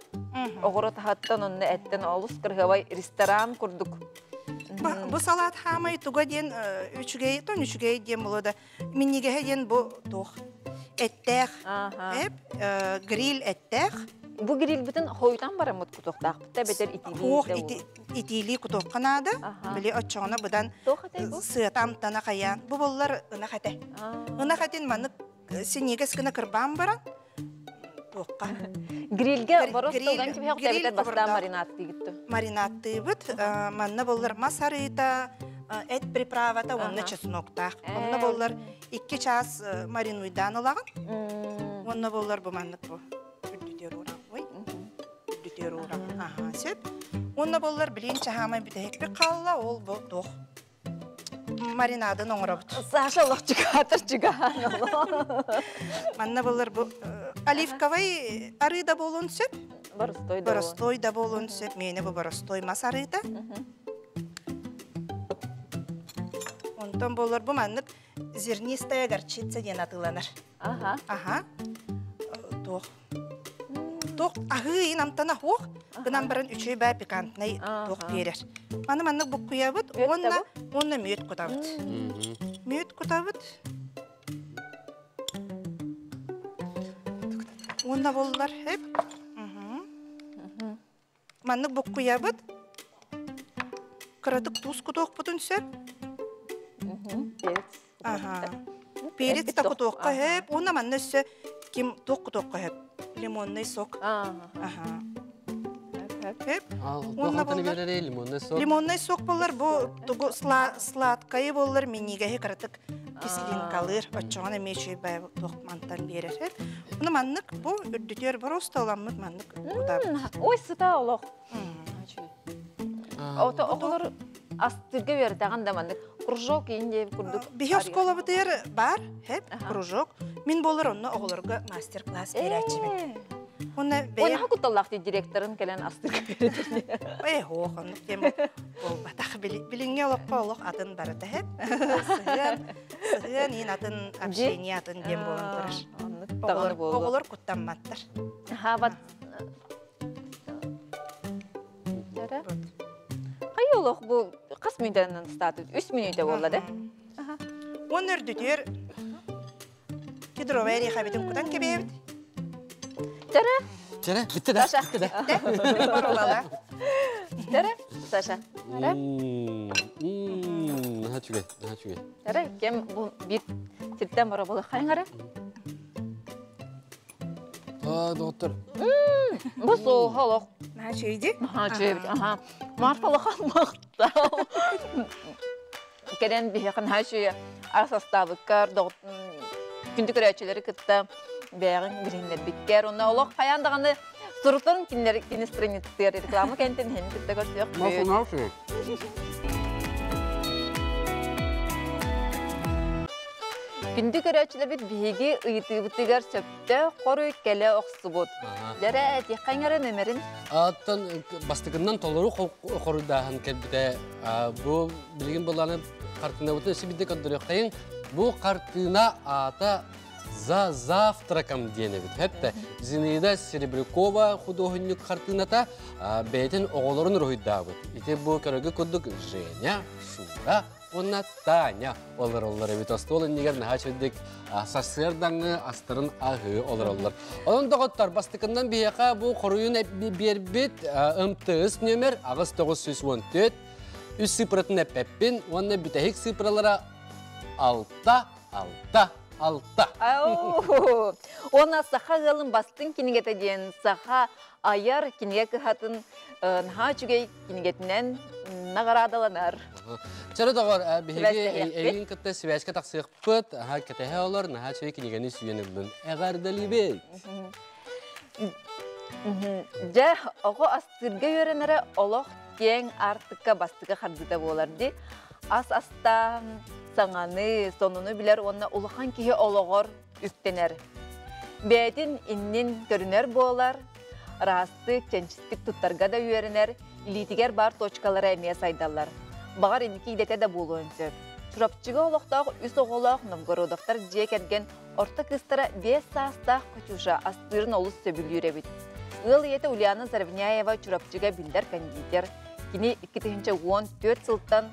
оҕуруот аһыттан онно эттэн олус кырыһабай ресторан курдук. Бу салаат хаамай туга диэн үчүгэй, тон үчүгэй диэн буолуо да минньигэһэ диэн бу туох эттээх, эп гриль эттээх. Бу грильбитин хойутан бараммыт кутуохтаахпыт да эбэтэр итиилии Хуох итиилии кутуохха наада. Били оччоҕуна быдан сыата амтана хайаан. Бу боллар ынах этэ. Ынах этин маннык синьигэс гына кырбаан баран туохха. Грильге боростуоган кимиэхэ эбэтэр бастаан маринадтыыбыт. Маринадтыыбыт. Манна боллар мас арыыта, эт приправата уонна чесноктаах. Онно боллар 2 час маринуйдаан ылаҕын. Уонна боллар бу маннык бу үрдүтүөр ууран. Ой. Үрдүтүөр ууран. Аха, сөп. Уонна боллар билин чаһаамай бүтэһикпит хаалла, ол бу туох маринадын оҥоробут. Саша олох чугаатар чугаан Манна боллар бу оливковай арыы да буолуон сөп. Боростой да. Боростой да буолуон сөп. Миэнэ бу боростой мас арыыта. Онтон боллар бу маннык зернистая горчица диэн атыыланар. Аха. Аха. Туох туох аһыы амтана хуох гынан баран үчүгэй баа пикантнай туох биэрэр. Маны маннык буккуйабыт уонна уонна мүөт кутабыт. Мүөт кутабыт. Уонна боллар хеп. Маннык буккуйабыт. Кыратык туус кутуохпутун сөп. Перец. Аха. Перец да кутуохха сөп. Уонна манна өссө ким туох кутуохха сөп. Лимонный сок. Аха. Сөп. Уонна боллар лимонный сок. Лимонный сок боллар бу тугу сладкайы боллар минигэһи кыратык кислинкалыыр. Оччоҕун эмиэ үчүгэй туох мантан биэрэр. Уну маннык бу үрдүтүөр просто оламмыт маннык кутабыт. Ой, сыта олох. Ото оҕолор астырга үөрдэҕин да маннык кружок иин курдук. Биһи оскуолабытыгар бар, хеп, кружок. Мин болар онно оҕолорго мастер-класс биэрээччибин. Онно бэйэм... Онно кутталлаах директорын кэлэн астырга үөрэтэр. Э, ох, оннук тем буолбатах. Билиҥҥи олоххо олох атын барыта хеп. Сыһыан, сыһыан иин атын, общение атын диэн буолан турар. Оҕолор куттамматтар. Хабат Хайы олох бу Хас мүнүүтэнэн астаатыт? Үс мүнүүтэ буолла да? Он өрдүтүөр кедровая орехабитын кутан кэбиэбит. Чара? Чара, битте да. Саша. Битте да. Баролала. Чара, Саша. Чара. Наһаа үчүгэй, наһаа үчүгэй. Чара, кем бу бит сиртен бара була хайыңары? А, доктор. Бу соолох. Наһаа үчүгэй Наһаа үчүгэй. Аха. Марталахан мактал. Кэлэн биһиэхэ наһаа үчүгэй ас астаабыккар, күндү көрөөччүлэри кытта бэйэҕин билиһиннэрбиккэр. Онно олох хайаан даҕаны сурутан кинилэр кини страницатыгар реклама кэнтэн иһин кытта көрсүөхпүт. Күндү көрөөччүлэрбит биһиги ыйытыыбытыгар сөптөөх хоруй кэлэ охсубут. Дэрэ этиэххэ нөмерин? Аттан бастыкыннан толору хоруйдааһын кэлбитэ. Бу билигин былааны хартыынабытын өссө биирдэ көрдөрүөххэйин. Бу хартыына аата «За завтраком» диэн эбит. Хэттэ Зинаида Серебрякова худуоһунньук хартыыната бэйэтин оҕолорун уруһуйдаабыт. Ити бу көрөргө курдук Женя, Шура уонна Таня олороллор эбит. Остуол иннигэр наһаа үчүгдүк сарсыардаҥҥы астарын аһыы олороллор. Онон доҕоттор, бастакыннан биһиэхэ бу хоруйун биэрбит МТС нүөмэр 8914 үс сыыпыратын эппэппин уонна бүтэһик сыыпыралара 6 6 6. Уонна саха ыалын бастыҥ кинигэтэ диэн саха айар кинигэ кыһатын наһаа үчүгэй кинигэтинэн наҕараадаланар. Чөрө доҕор, биһиги эйигин кытта сибээскэ тахсыахпыт, аха кэтэһэ олор, наһаа үчүгэй кинигэни сүүйэн ыллын. Эҕэрдэлиибит! Дьэ, оҕо астыырга үөрэнэрэ олох киэҥ аартыкка бастакы хардыыта буолар дии. Ас астаан, саҥаны, сонуну билэр уонна улахан киһи олоҕор үктэнэр. Бэйэтин иннин көрүнэр буолар, ыраастык, чэнчистик туттарга да үөрэнэр, илиитигэр баар точкалара эмиэ сайдаллар. Баҕар инники идэтэ да буолуон сөп. Чурапчыга олохтоох үс оҕолоох Новгородовтар дьиэ кэргэн орто кыыстара 5 саастаах Катюша астыырын олус сөбүлүүр эбит. Ыал ийэтэ Ульяна Заровняева Чурапчыга биллэр кондитер. Кини 2014 сылтан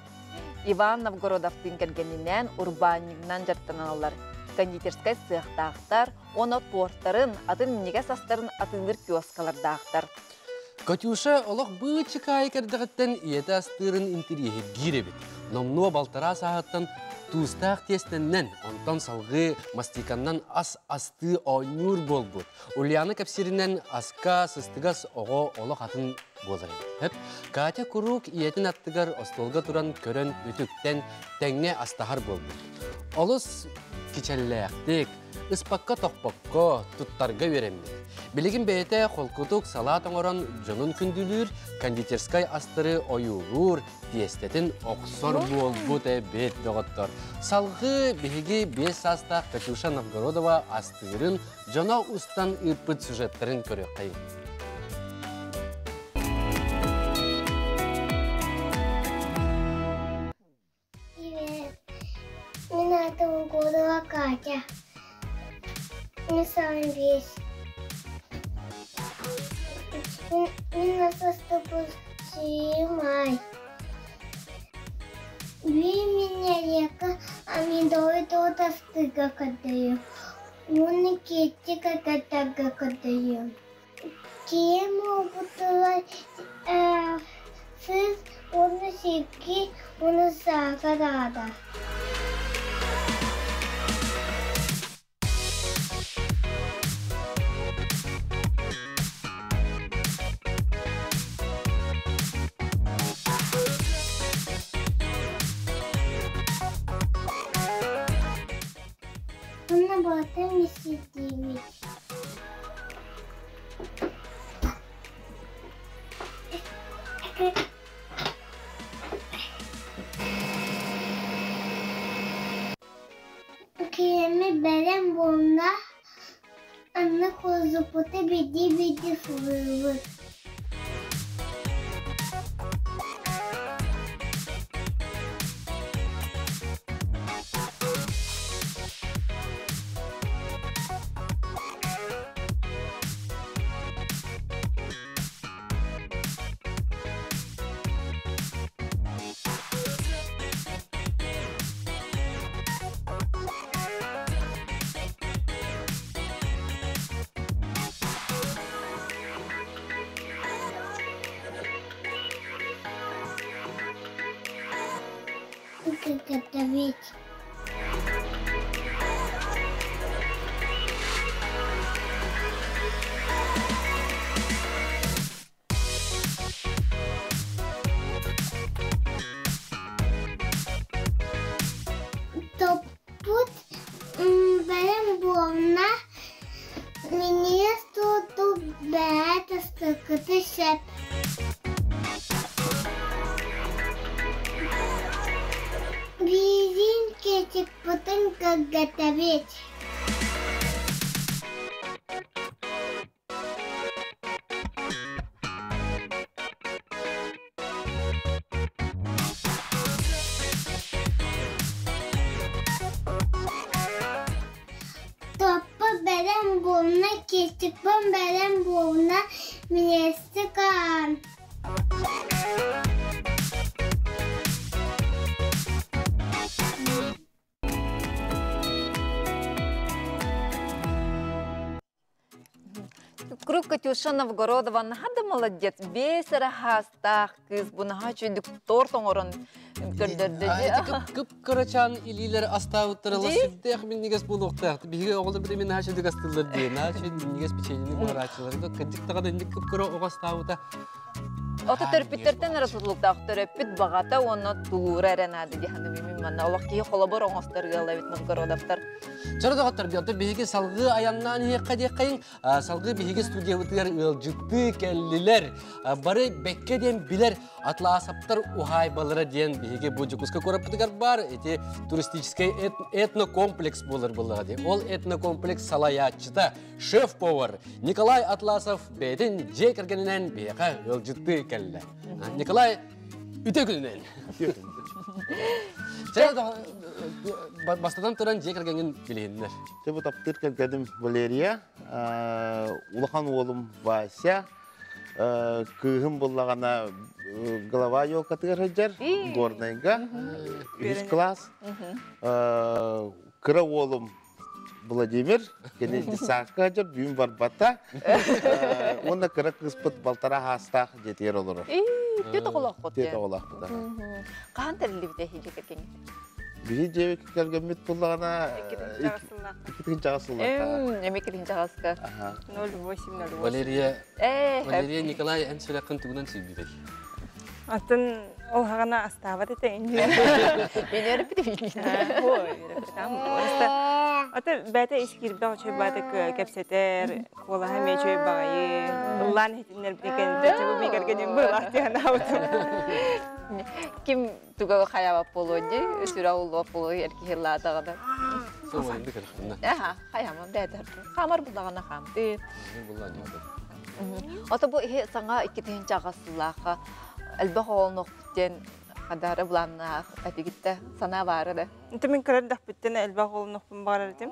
Иван Новгородовтыын кэргэнинээн урбаанньыгынан дьарыктаналлар. Кондитерскай сыахтаахтар уонна туортарын, атын минньигэс астарын атыылыыр киоскалардаахтар. Катюша олох быычыкаайы кэрдэҕиттэн ийэтэ астыырын интириэһиргиир эбит. Номнуо балтараа сааһыттан туустаах тиэстэннэн, онтон салгыы мастиканнан ас астыы оонньуур буолбут. Ульяна кэпсииринэн аска сыстыгас оҕо олох атын буолар эбит. Хөп, Катя куруук ийэтин аттыгар остуолга туран көрөн үтүктэн тэҥҥэ астаһар буолбут. Олус кичэллээхтик, ыспакка-тохпокко туттарга үөрэммит. Билигин бэйэтэ холкутук салаат оҥорон дьонун күндүлүүр, кондитерскай астары ойуулуур, тиэстэтин охсор буолбут эбит доҕоттор. Салгыы биһиги 5 саастаах Катюша Новгородова астыырын дьоно устан ыыппыт сюжеттарын көрүөххэйиҥ. Привет. Мин аатым Гурова Катя. Мин саҥа биэс. Мин наступил май. Бий меня река, а медовый тот астыга кадаю. Уонна киэччи кататарга кадаю. Киэм уопутугар сыыс уонна сикки уонна саакар аата. Онно баатым иситиибит. Киһими бэлэм буолла, анна кузуппуту биирдии-биирдии сылыыбыт. Готовить. Топпут бэлэм буолна, минньигэс туоту бэйэ тастыкыты сөп. Биирин кэчикпытын кыргатабыт. Топпо бэлэм буолна, киэстикпин бэлэм буолна, миниэстик аан. Круг Катюша Новгородова наһаа да молодец, бэс эрэ хаастаах кыыс бу наһаа үчүгүйдүк торт оҥорон көрдөрдө. Кып-кырачаан илиилэр астаабыттара сүрдээх минньигэс буолуохтаах. Биһиги оҕолор билимин наһаа үчүгүйдүк астыыллар дии. Наһаа үчүгэй минньигэс печеньени буһарааччылар. Кырдьык даҕаны инник кып-кыра оҕо астаабыта Ото төрөппүттэртэн эрэ тутулуктаах төрөппүт баҕата уонна тулуура эрэ наада дии саныыбын мин манна. Олох киһи холобур оҥостор ыал эбит Новгородовтар. Чору доҕоттор, оттон биһиги салгыы айаннаан иһиэххэ диэххэйиҥ. Салгыы биһиги студиябытыгар ыалдьыттыы кэллилэр. Бары бэккэ диэн билэр Атласаптар уһаайбалара диэн биһиги бу Дьокуускай куораппытыгар баар ити туристическай этнокомплекс буолар буоллаҕа дии. Ол этнокомплекс салайааччыта шеф-повар Николай Атласов бэйэтин дьиэ кэргэнинэн биһиэхэ ыалдьыттыы кэллэ. Николай, үтүө күнүнэн! Бастатан туран дьиэ кэргэҥҥин билиһиннэр. Дьэ бу таптыыр кэргэним Валерия, улахан уолум Вася, кыыһым буллаҕына голова елкатыгар сылдьар, Горнайга, үһүс класс. Кыра уолум Владимир, кини детсадка сылдьар, бүгүн барбата. Уонна кыра кыыспыт балтараа хаастаах дьиэтигэр олорор. Түөрт оҕолооххут. Түөрт оҕолоохпут. Хаһан тэриллибитэ эһиги кэргэҥҥит? Биһи дьиэбит кэргэммит буллаҕына иккитин чаҕас сыллаахха. Эми иккитин чаҕаска. 0808. Валерия, Валерия Николай эн сүрэххин тугунан сүүйбүтэй? Атын ол хаҕана астаабат этэ иннинэ. Мен өрөппүт Ата бэйэтэ ис киирбэх үчүгэй баатык кэпсэтэр, куолаһа эмиэ үчүгэй баҕайы. Ыллаан иһитиннэрбитин кэнниттэн чэ бу миигэргэним быһылаах диэн аабытым. Ким туга хайаабат буолуо дии, сүрэ уллуох буолуо эр киһи ыллаатаҕына. Аха, хайаама бэйэтэ хаамар буллаҕына хаамтыы. Ото бу иһи саҥа иккитин чаҕас сыллаахха элбэх оҕолонуохпут диэн хадара былааннаах этигиттэ санаа баара да. Инте мин көрөрдөхпүттэн элбэх оҕолонуохпун баҕарар этим.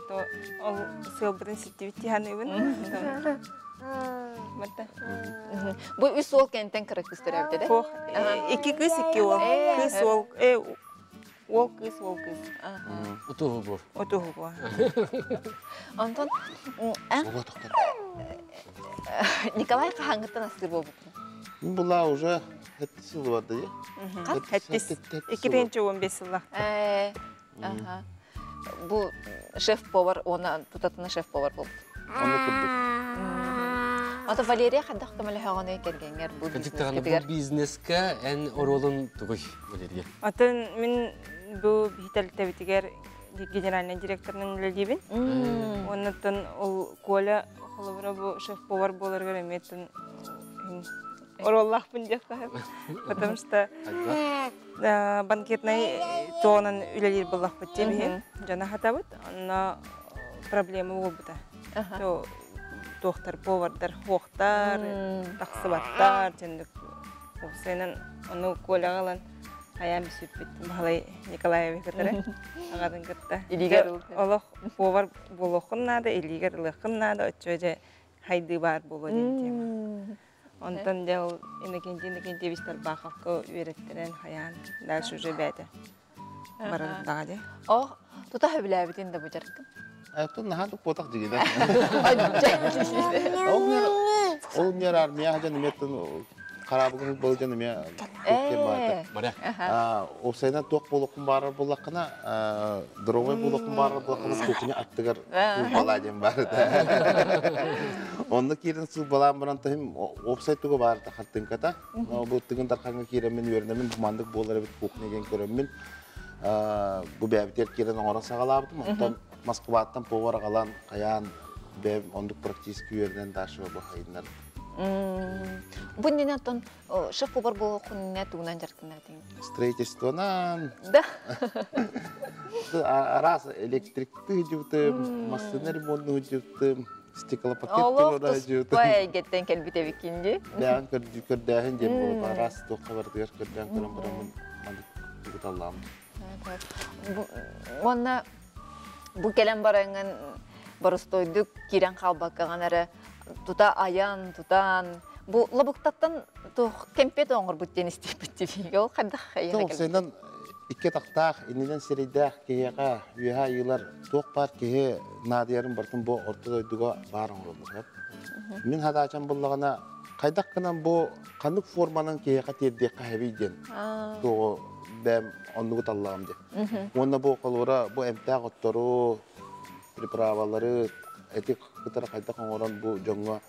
То ол сыалбытын ситтибит дии саныыбын. Бу үс уол кэнтэн кыра кыыс төрөөбүтэ да? Суох. Икки кыыс, икки уол. Кыыс уол, уол кыыс, уол кыыс. Утуһу бу. Утуһу бу. Онтон Николай хаһааҥҥыттан астыыр буолбуккун? Была уже хэттис сыл барды Хэттис. 2015 сылла. Бу шеф-повар, уонна тутатына шеф-повар буолбут. Онно курдук. Ото Валерия хайдах көмөлөһөҕүнүй кэргэҥҥэр бу бизнескитигэр? Бу бизнеска эн оруолун тугуй, Валерия? Атын мин бу биһитэлтэбитигэр генеральный директорынан үлэлиибин. Оннуттан ол Коля холобура бу шеф-повар буоларыгар эмиэ оруоллаахпын диэххэ потому что банкетнай туонан үлэлиир буоллахпыт дии биһи дьоно хатабыт онно проблема буолбута туохтар повардар хуохтар тахсыбаттар дьэндик уопсайынан ону Коляҕа ылан хайаан бүсүппүт Баһылай Николаевич кытары аҕатын кытта олох повар буолуоххун наада илиигэр ылыаххын наада оччо дьэ хайдыы баар буолуо диэн тема. Онтон дьэ ол Иннокентий Иннокентьевич Тарбаховка үөрэттэрэн хайаан дальше уже бэйэтэ барардаҕа дии. Ох, тута сөбүлээбитин да бу дьарыккын. Оттон наһаа туппатах дигидэ. Ол мер армия дьон эмиэттэн Харабыгын болжан эме туох баата. Моряк. Опсайдан туох болокун баарар буллакына, здоровый болокун баарар буллакына кухня аттыгар суулбалаа диэн бар да. Онно киирэн суулбалаан баран тахим опсай туга бар та хартыҥката. Бу тыгын дархаҥҥа киирэммин үөрэнэммин бу маннык буолар эбит кухня диэн көрөммүн бу бэйэбитигэр киирэн оҥорон саҕалаабытым. Онтон Москваттан повар аҕалан хайаан бэйэм оннук практически үөрэнэн дашево бу хайыннар. Бу иннинэ оттон шеф-повар буолуоххун иннинэ тугунан дьарыктанар этиҥ? Строительствонан. Да. Араас электрикты сылдьыбытым, массыына ремонту сылдьыбытым, стеклопакет Олох туруора туспа сылдьыбытым. эйгэттэн кэлбит эбиккин дии. Бэйэҕин көрдөөһүн диэн буолуп араас туохха барытыгар көрдөөн көрөн бараммын маннык тугуталлаам. Уонна бу кэлэн бараҥҥын боростуойдук киирэн хаалбаккаҕын эрэ тута айан, тутан, бу лабыктаттан туох кэмпиэт оҥорбут диэн истибит дии. Ол хайдах эйиэхэ кэлбит? Сенен икки тахтаах, иннинэн сирэйдээх киһиэхэ үөһэ айыылар туох баар киһи наадыйарын барытын бу орто дойдуга баар оҥороллор. Мин хадаачам буллаҕына хайдах гынан бу ханнык форманан киһиэхэ тиэрдиэххэ хэбий диэн туоҕу бэм оннугу таллаҕым диэн. Уонна бу холура бу эмтээх оттору, приправалары эти кытары хайдах оҥорон бу дьоҥҥо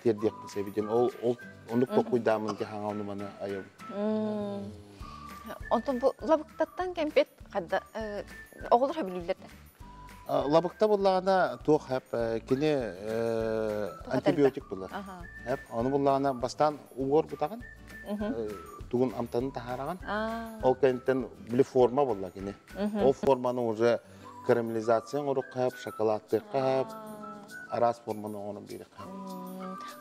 тиэрдиэхпин сөбүй диэн ол ол оннук толкуйдааммын ити хаҥа ону маны айабын. Онтон бу лабыктаттан кэмпиэт хадда оҕолор сөбүлүүллэр да? Лабыкта буллаҕына туох хэп кини антибиотик булар. Хэп ону буллаҕына бастаан угор бутаҕын тугун амтанын таһаараҕын. Ол кэнниттэн били форма буолла кини. Ол форманы уже карамелизация оҥоруохха хэп, шоколадтыахха хэп, араас форманы оҥорон биэриэххэ хэп.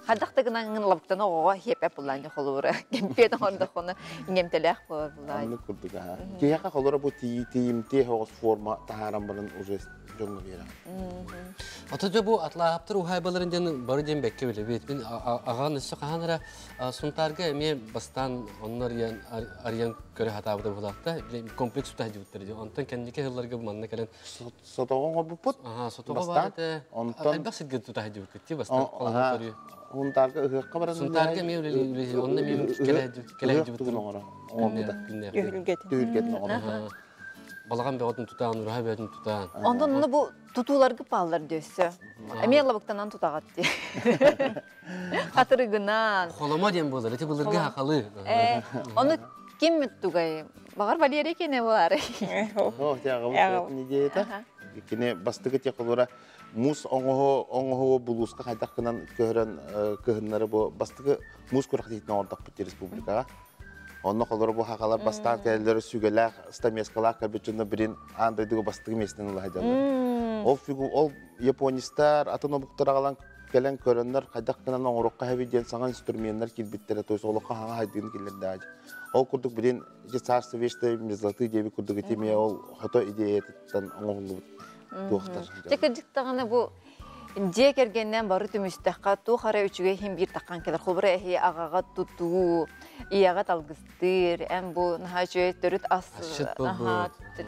Хайдах да гынан лабыктаны оҕоҕо хиэпэп буллаан холобура кэмпиэт оҥордоххуна иҥэмтэлээх буолар буллаан. Оннук курдук аха. Киһиэхэ холоро бу тиийимтиэ оҕус форма таһааран баран уже дьоҥҥо биэрэҕин. Ото дьэ бу атлааһаптар уһаайбаларын диэн бары диэн бэккэ билэбит. Мин аҕаҕын өссө хаһан эрэ Сунтаарга эмиэ бастаан онно арыйан арыйан көрө сатаабыта быһыылаахта. Комплекс тута сылдьыбыттар дии. Онтон кэнники сылларга манна кэлэн Сотоҕо оҥорбуппут. Аха, сотоҕо баар Бастаан. этэ. Онтон Элбэх сиргэ тута сылдьыбыккыт дии бастаан холоһун көрүү. Сунтаарга ыһыахха баран Сунтаарга эмиэ үлэлии онно эмиэ кэлэ кэлэ ыһыах тугун оҥоро оҥорбута. Күннээх. Түһүлгэтин. Түһүлгэтин оҥоро. Балаҕан бөҕөтүн тутаан, ураһа бөҕөтүн тутаан. Онтон ону бу тутууларгы пааллар дөссө. Эмиэ лабыктанан тутаҕат дии. Хатырыгынан. Холомо диэн буолар, ити былыргы хахалы. Ону ким тугай? Бағар Валерий кене болары. О, тяҕабыт идеята. Кини бастакы техолора муус оҥоһу оҥоһугу булууска хайдах гынан көһөрөн кыһыннары бу бастакы муус күрэхтэһиитин оҥордохпут республикаҕа. Онно холоро бу хахалар бастаан кэлэллэр сүгэлээх, стамескалаах кэлбит дьонно бирин аан дойдуга бастакы миэстэни ыла сылдьаллар. Ол фигу ол японистар атын омуктар аҕалан кэлэн көрөннөр хайдах гынан оҥоруохха хэби диэн саҥа инструменнар киирбиттэрэ, то есть олоххо хаҥа хайдыыны киллэрдээҕи. Ол курдук билин ити царство вечной мерзлоты диэбит курдук ити эмиэ ол хото идеятыттан оҥоһуллубут туохтар. Дьэ кырдьыктаҕына бу дьиэ кэргэнинэн бары түмүстэххэ туох эрэ үчүгэй иһин биир таххан кэлэр. Холобура эһи аҕаҕа тутуу, ийэҕэ талгыстыыр, эн бу наһаа үчүгэй төрүт ас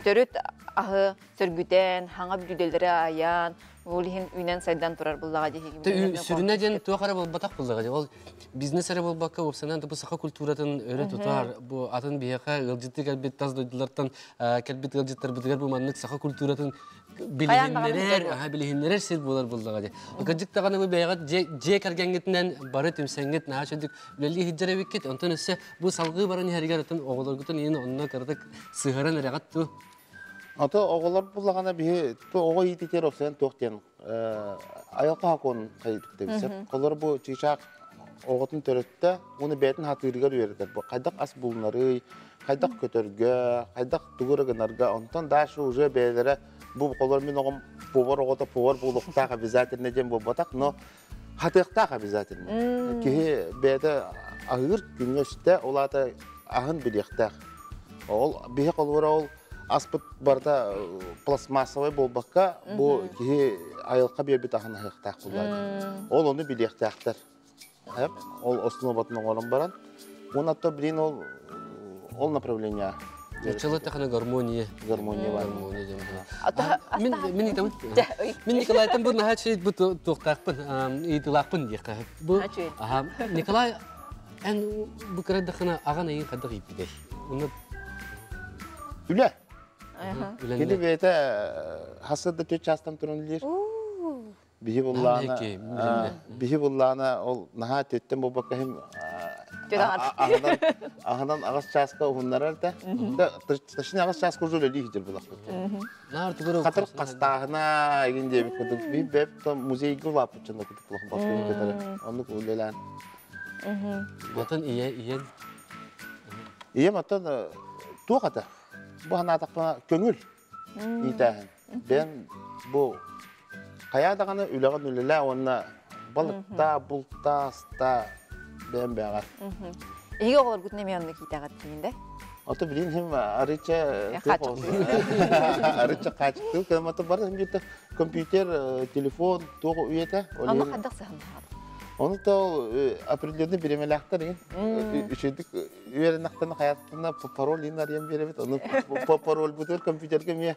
төрүт аһы сөргүтэн, хаҥа бүлүүдэлэри айан, ол иһин үүнэн-сайдан турар буллаҕа дии. Сүрүнэ диэн туох эрэ буолбатах буллаҕа дии. Ол бизнес эрэ буолбакка, уопсанан бу саха культуратын өрө тутар, бу атын биһиэхэ ыалдьытты кэлбит тас дойдулартан кэлбит ыалдьыттарбытыгар бу маннык саха культуратын билиһиннэрэр, аха билиһиннэрэр сир буолар буллаҕа дии. Кырдьык даҕаны бу бэйэҕит дьиэ кэргэҥҥитинэн бары түмсэҥҥит наһаа чөдүк үлэлии сылдьар эбиккит. Онтон өссө бу салгыы баран иһэригэр отон оҕолоргутун иһин онно кыратык сыһаран эрэҕит ту. Ото оҕолор буллаҕына биһи ту оҕо иититигэр опсайан туох диэн айылҕа хакуон хайдыктабисеп. Холор бу чыычаах оҕотун төрөттө, уну бэйэтин хатыырыгар үөрэтэр. Бу хайдах ас булунарый, хайдах көтөргө, хайдах тугу эрэ гынарга. Онтон дальше уже бэйэлэрэ бу холор мин оҕом повар оҕото повар буолуохтаах обязательно диэн буолбатах, но хатыахтаах обязательно. Киһи бэйэтэ аһыыр күҥҥэ үстэ, ол аата аһын билиэхтээх. Ол биһи холобура ол аспыт барыта пластмассовай буолбакка, бу киһи айылҕа биэрбит аһын аһыахтаах буоллаҕа. Ол ону билиэхтээхтэр. Ол основатын оҥорон баран, уонна то блин ол ол направление Нуччалыы тахана гармония. Гармония бар. Гармония диэн. Мин мин ыйтабын. Мин Николайтан бу наһаа үчүгэй бу туохтаахпын, ыйытыылаахпын диэххэ. Бу аха Николай Эн бу кырадахына аҕан эйин хайдах ииппитэй? Уна Үлэ. Кини бэйэтэ хасыда төт частан туран үлэлиир. Биһи буллаана биһи буллаана ол наһаа төттен буолбакка иһин аһынан аһынан аҕыс чааска уһуннарар да. Точнее аҕыс чааска уже үлэлии сылдьар булахпыт. Хатыр хастааһына игин диэбит курдук би бэп музейга улааппыт дьон курдук улахан балтыбын кытары оннук үлэлээн. Отон ийэ ийэн Ийэм оттон туох ата? Бу санаатахпына көҥүл иитээһин. Бэйэм бу хайаа даҕаны үлэҕин үлэлээ уонна балыктаа, бултаа, астаа бэйэм бэйэҕэр. Эһиги оҕолоргутун эмиэ оннук иитэҕит диин да? Ото билин хим арыча арыча хаачыктыы кэмата бар хим где компьютер, телефон туох үйэтэ. Аны хайдах сыһаннаҕат? Ону то определенный биремэлээхтэр ин. Үчүгдүк үөрэнэхтэн хайаттана пароль ин арыйан биэрэбит. Ону пароль бутыр компьютерге эмиэ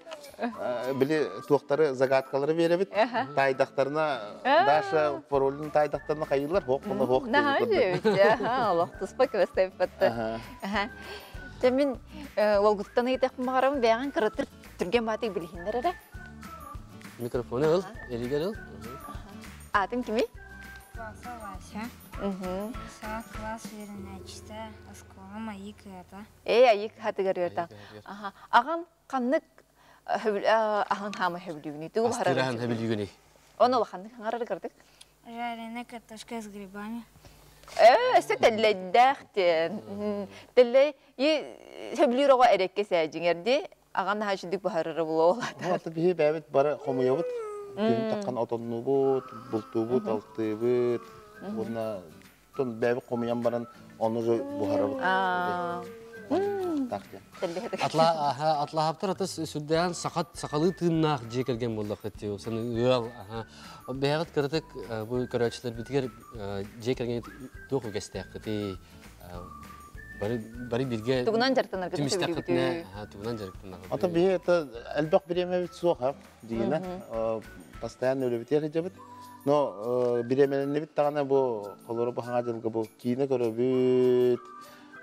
били туохтары загадкалары биэрэбит. Таайдахтарына Даша паролун таайдахтарына хайыылар хоох була хоох. Олох туспа квестеппетте. Дьэ мин уолгуттан ыйытыахпын баҕарабын бэйэҕин кыратыр түргэн баатык билиһиннэр эрэ. Микрофону ыл, эригэр ыл. Аатыҥ кимий? Вася Вася. Саҥа кылаас үөрэнээччитэ, оскуолам Айыы кыһата. Ээ, Айыы кыһатыгар үөрэтэ. Аха. Аҕам ханнык аһын хаамай хөбүлүүгүнүй? Тугу баһарар? Астыраһын хөбүлүүгүнүй? Оны улаханнык хаҥарар кырдык. Жареная картошка с грибами. Ээ, өссө тэллэйдээх диэн. Тэллэй сөбүлүүр оҕо эрэкке сээдьиҥэрди аҕан наһаа үчүгдүк баһарара буолуо. Ата биһи бэйэбит бары хомуйабыт. Күһүн таххан отоннуубут, бултуубут, алтыыбыт. Уонна тон бэйэбит хомуйан баран ону же буһарабыт. Атла атлаһаптар ата сүрдээн сахат сахалыы тыыннаах дьиэ кэргэн буоллаххыт дии саны ыал аха бэйэҕит кыратык бу көрөөччүлэрбитигэр дьиэ кэргэн туох үгэстээххитий бары бары бииргэ тугунан дьарыктанаргыт түмүстэххитинэ тугунан дьарыктанаргыт Ото биһи это элбэх бириэмэбит суох дигинэ постоянно үлэбитигэр сылдьабыт но бириэмэлэннибит даҕаны бу холоро бу хаҥа дьылга бу киинэ көрөбүт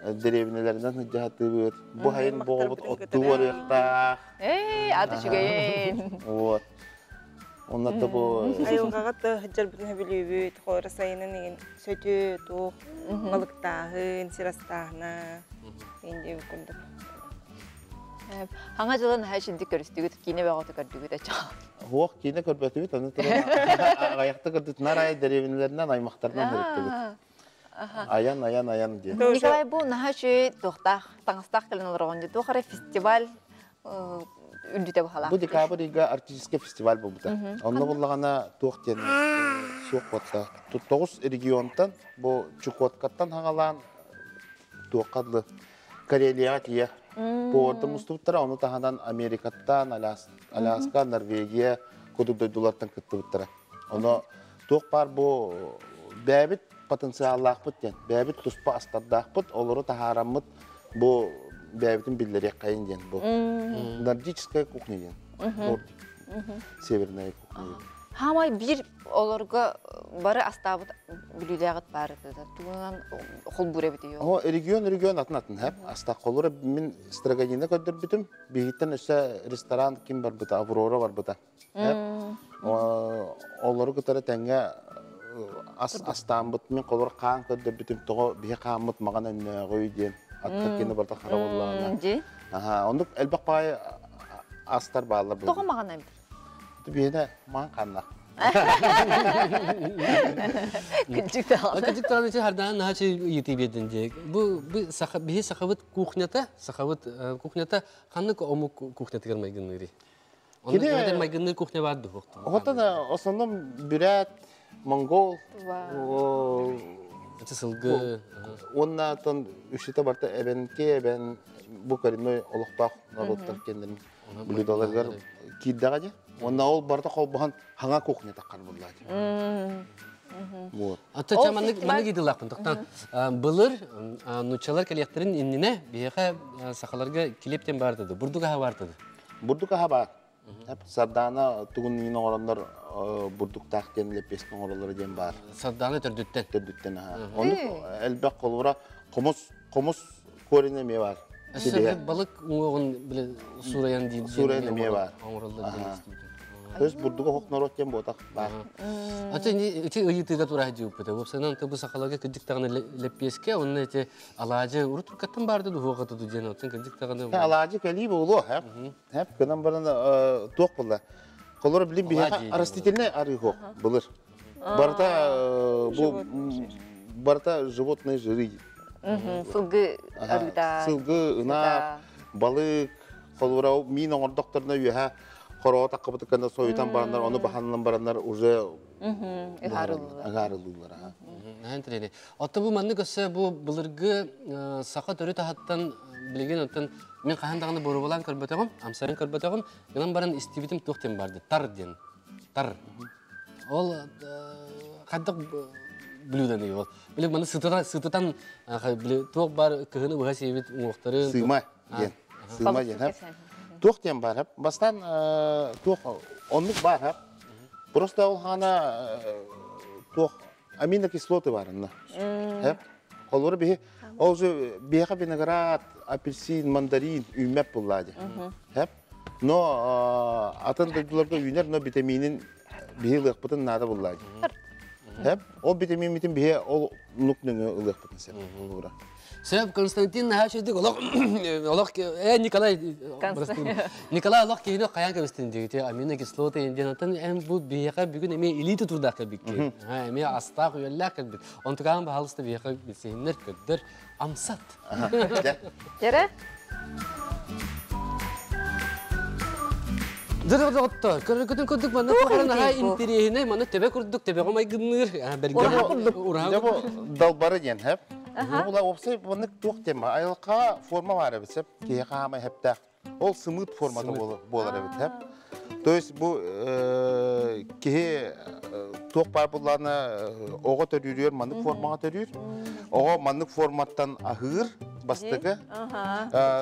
дэриэбинэлэринэн сылдьаһатыыбыт бу хайын буолбут оттуу барыахтаах ээ аты үчүгэйин вот Онно да бу Айылҕаҕа сылдьарбытын сөбүлүүбүт, хоро сайынын игин сөтүө, туох, балыктааһын, сир астааһына, игин диэбит курдук. Хаҥа дьылы наһаа үчүгдүк көрүстүгүт, киинэ бөҕөтө көрдүгүт оччоҕо. Хуох киинэ көрбөтүбүт, аны туран аҕайахта көрдүт, нар айы дэриэбинэлэринэн аймахтарынан ырыттыбыт. Айан, айан, айан диэн. Николай бу наһаа үчүгэй туохтаах, таҥастаах кэлэн олороҕун дии. Туох эрэ фестиваль үрдүтэ баһалаах. Бу декабрь ыйга артистическай фестиваль буолбута. Онно буллаҕына туох диэн суох буолта. Тоҕус регионтан бу Чукоткаттан хаҥалаан туохха дылы Карелияҕа тиийэ поварда мустубуттара. Ону таһынан Америкаттан, Аляска, Норвегия курдук дойдулартан кыттыбыттара. Ону туох баар бу бэйэбит потенциаллаахпыт диэн, бэйэбит туспа астардаахпыт, олору таһаараммыт бу бэйэбитин биллэриэххэйин диэн бу нордическая кухня диэн. Нордик. Северная кухня диэн. Хаамай биир олорго бары астаабыт бүлүүлээҕит баар этэ. Тугунан холбуур эбит О, регион регион атын атын хэп. Аста холура мин Строганина көрдөрбүтүм. Биһиттэн өссө ресторан ким барбыта, Аврора барбыта. Олору кытары тэҥҥэ ас астааммыт мин холор хаан көрдөрбүтүм тоҕо биһи хааммыт маҕан өннөөҕүй диэн аттар кини барыта хара буоллаҕына. Аха, оннук элбэх баҕайы астар бааллар. Тоҕо маҕан эбит? Биһиэнэ маҕан хааннаах. Кырдьык даҕаны. Кырдьык даҕаны хардаан наһаа ыйытыы биэрдин дии. Бу саха биһи сахабыт кухнята, сахабыт кухнята ханнык омук кухнятыгар майгынныырый? Онно майгынныыр кухня баар дуо? Оттон основном бүрээт, монгол, Это сылгы. Уонна тон үсүтэ барта эбэнки эбэн бу коренной олохтоох норуоттар кеннерин блюдоларыгар киирдэҕэ дии. Уонна ол барыта холбоһон хаҥа кухня таххар буоллаа дии. Вот. Ата ча маннык маннык идылаахпын тохтон былыр нуччалар кэлиэхтэрин иннинэ биһиэхэ сахаларга килиэптэн баартады, бурдук аһа баартады. Бурдук аһа баар. Сардаана тугун иин оҥороннор бурдуктаах диэн лэппиэскэ оҥороллоро диэн баар. Сардаана төрдүттэн. Төрдүттэн аха. Оннук элбэх холобура хомус хомус корень эмиэ бар. Өссө балык уҥуоҕун бile суурайан диир. Суурайан эмиэ бар. Оҥороллор диэн истибитим. То есть бурдуга хох народ диэн буотах баар. Аты ити ыйытыыга тура дьиуппыта. Уопсайынан бу сахаларга кырдьык даҕаны лэппиэскэ, онно ити алаадьы урут уруккаттан баарды дуһуоҕа туду диэн оттон кырдьык даҕаны Алаадьы кэлии буолуо, хэп. Хэп гынан баран туох буолла? Холор билим биһиэхэ растительный арыы хоох былыр. Барыта бу барыта животные жиры. Сылгы арыыта. Сылгы, ынах, балык, холура миин оҥордохторуна үөһэ хороҕо таххыбытыккана сойутан бараннар, ону баһаннан бараннар уже ыһаарылыыллар. Наһаа Отто бу маннык өссө бу былыргы саха төрүт аһаттан билигин оттон мин хаһан даҕаны боруобалаан көрбөтөҕүм, амсайан көрбөтөҕүм, гынан баран истибитим туох диэн барды тар диэн. Тар. Ол хайдах блюданы ол. Били маны сытытан сытытан били туох бар кыһыны быһа сиэбит уҥуохтарын. Сыма диэн. Сыма диэн. Туох диэн бар. Бастан туох оннук бар. Просто ол хана туох аминокислоты барынна. Холобура биһи ол же биһиэхэ виноград, апельсин, мандарин үүммэт буллаа дии. Хэп. Но атын дойдуларга үүнэр, но витаминин биһи ылыахпытын наада буллаа дии. Хэп. Ол витаминмитин биһи ол нук нөҥүө ылыахпытын сөп холобура. Сөп, Константин наһаа үчүгдүк олох олох э Николай Николай олох киһини хайаан кэбистин диэти аминокислоты диэн атын эн бу биһиэхэ бүгүн эмиэ илии тутуурдаах кэлбиккин эмиэ астаах үөллээх кэлбит онтукаан баһалыста биһиэхэ билсиһиннэр көрдөр амсат Дьэрэ Дыры көрөргүтүн курдук манна туохара наһаа интэриэһинэй манна төбө курдук төбөҕө майгынныыр бэргэн курдук ураһа бу далбары диэн хэп Була уопсай маннык туох диэн айылҕа форма баар эбит сөп киһи хаамай хэптээх ол сымыыт формата буолар эбит хэп то есть бу киһи туох баар буллаана оҕо төрүүрүөр маннык формаҕа төрүүр оҕо маннык форматтан аһыыр бастакы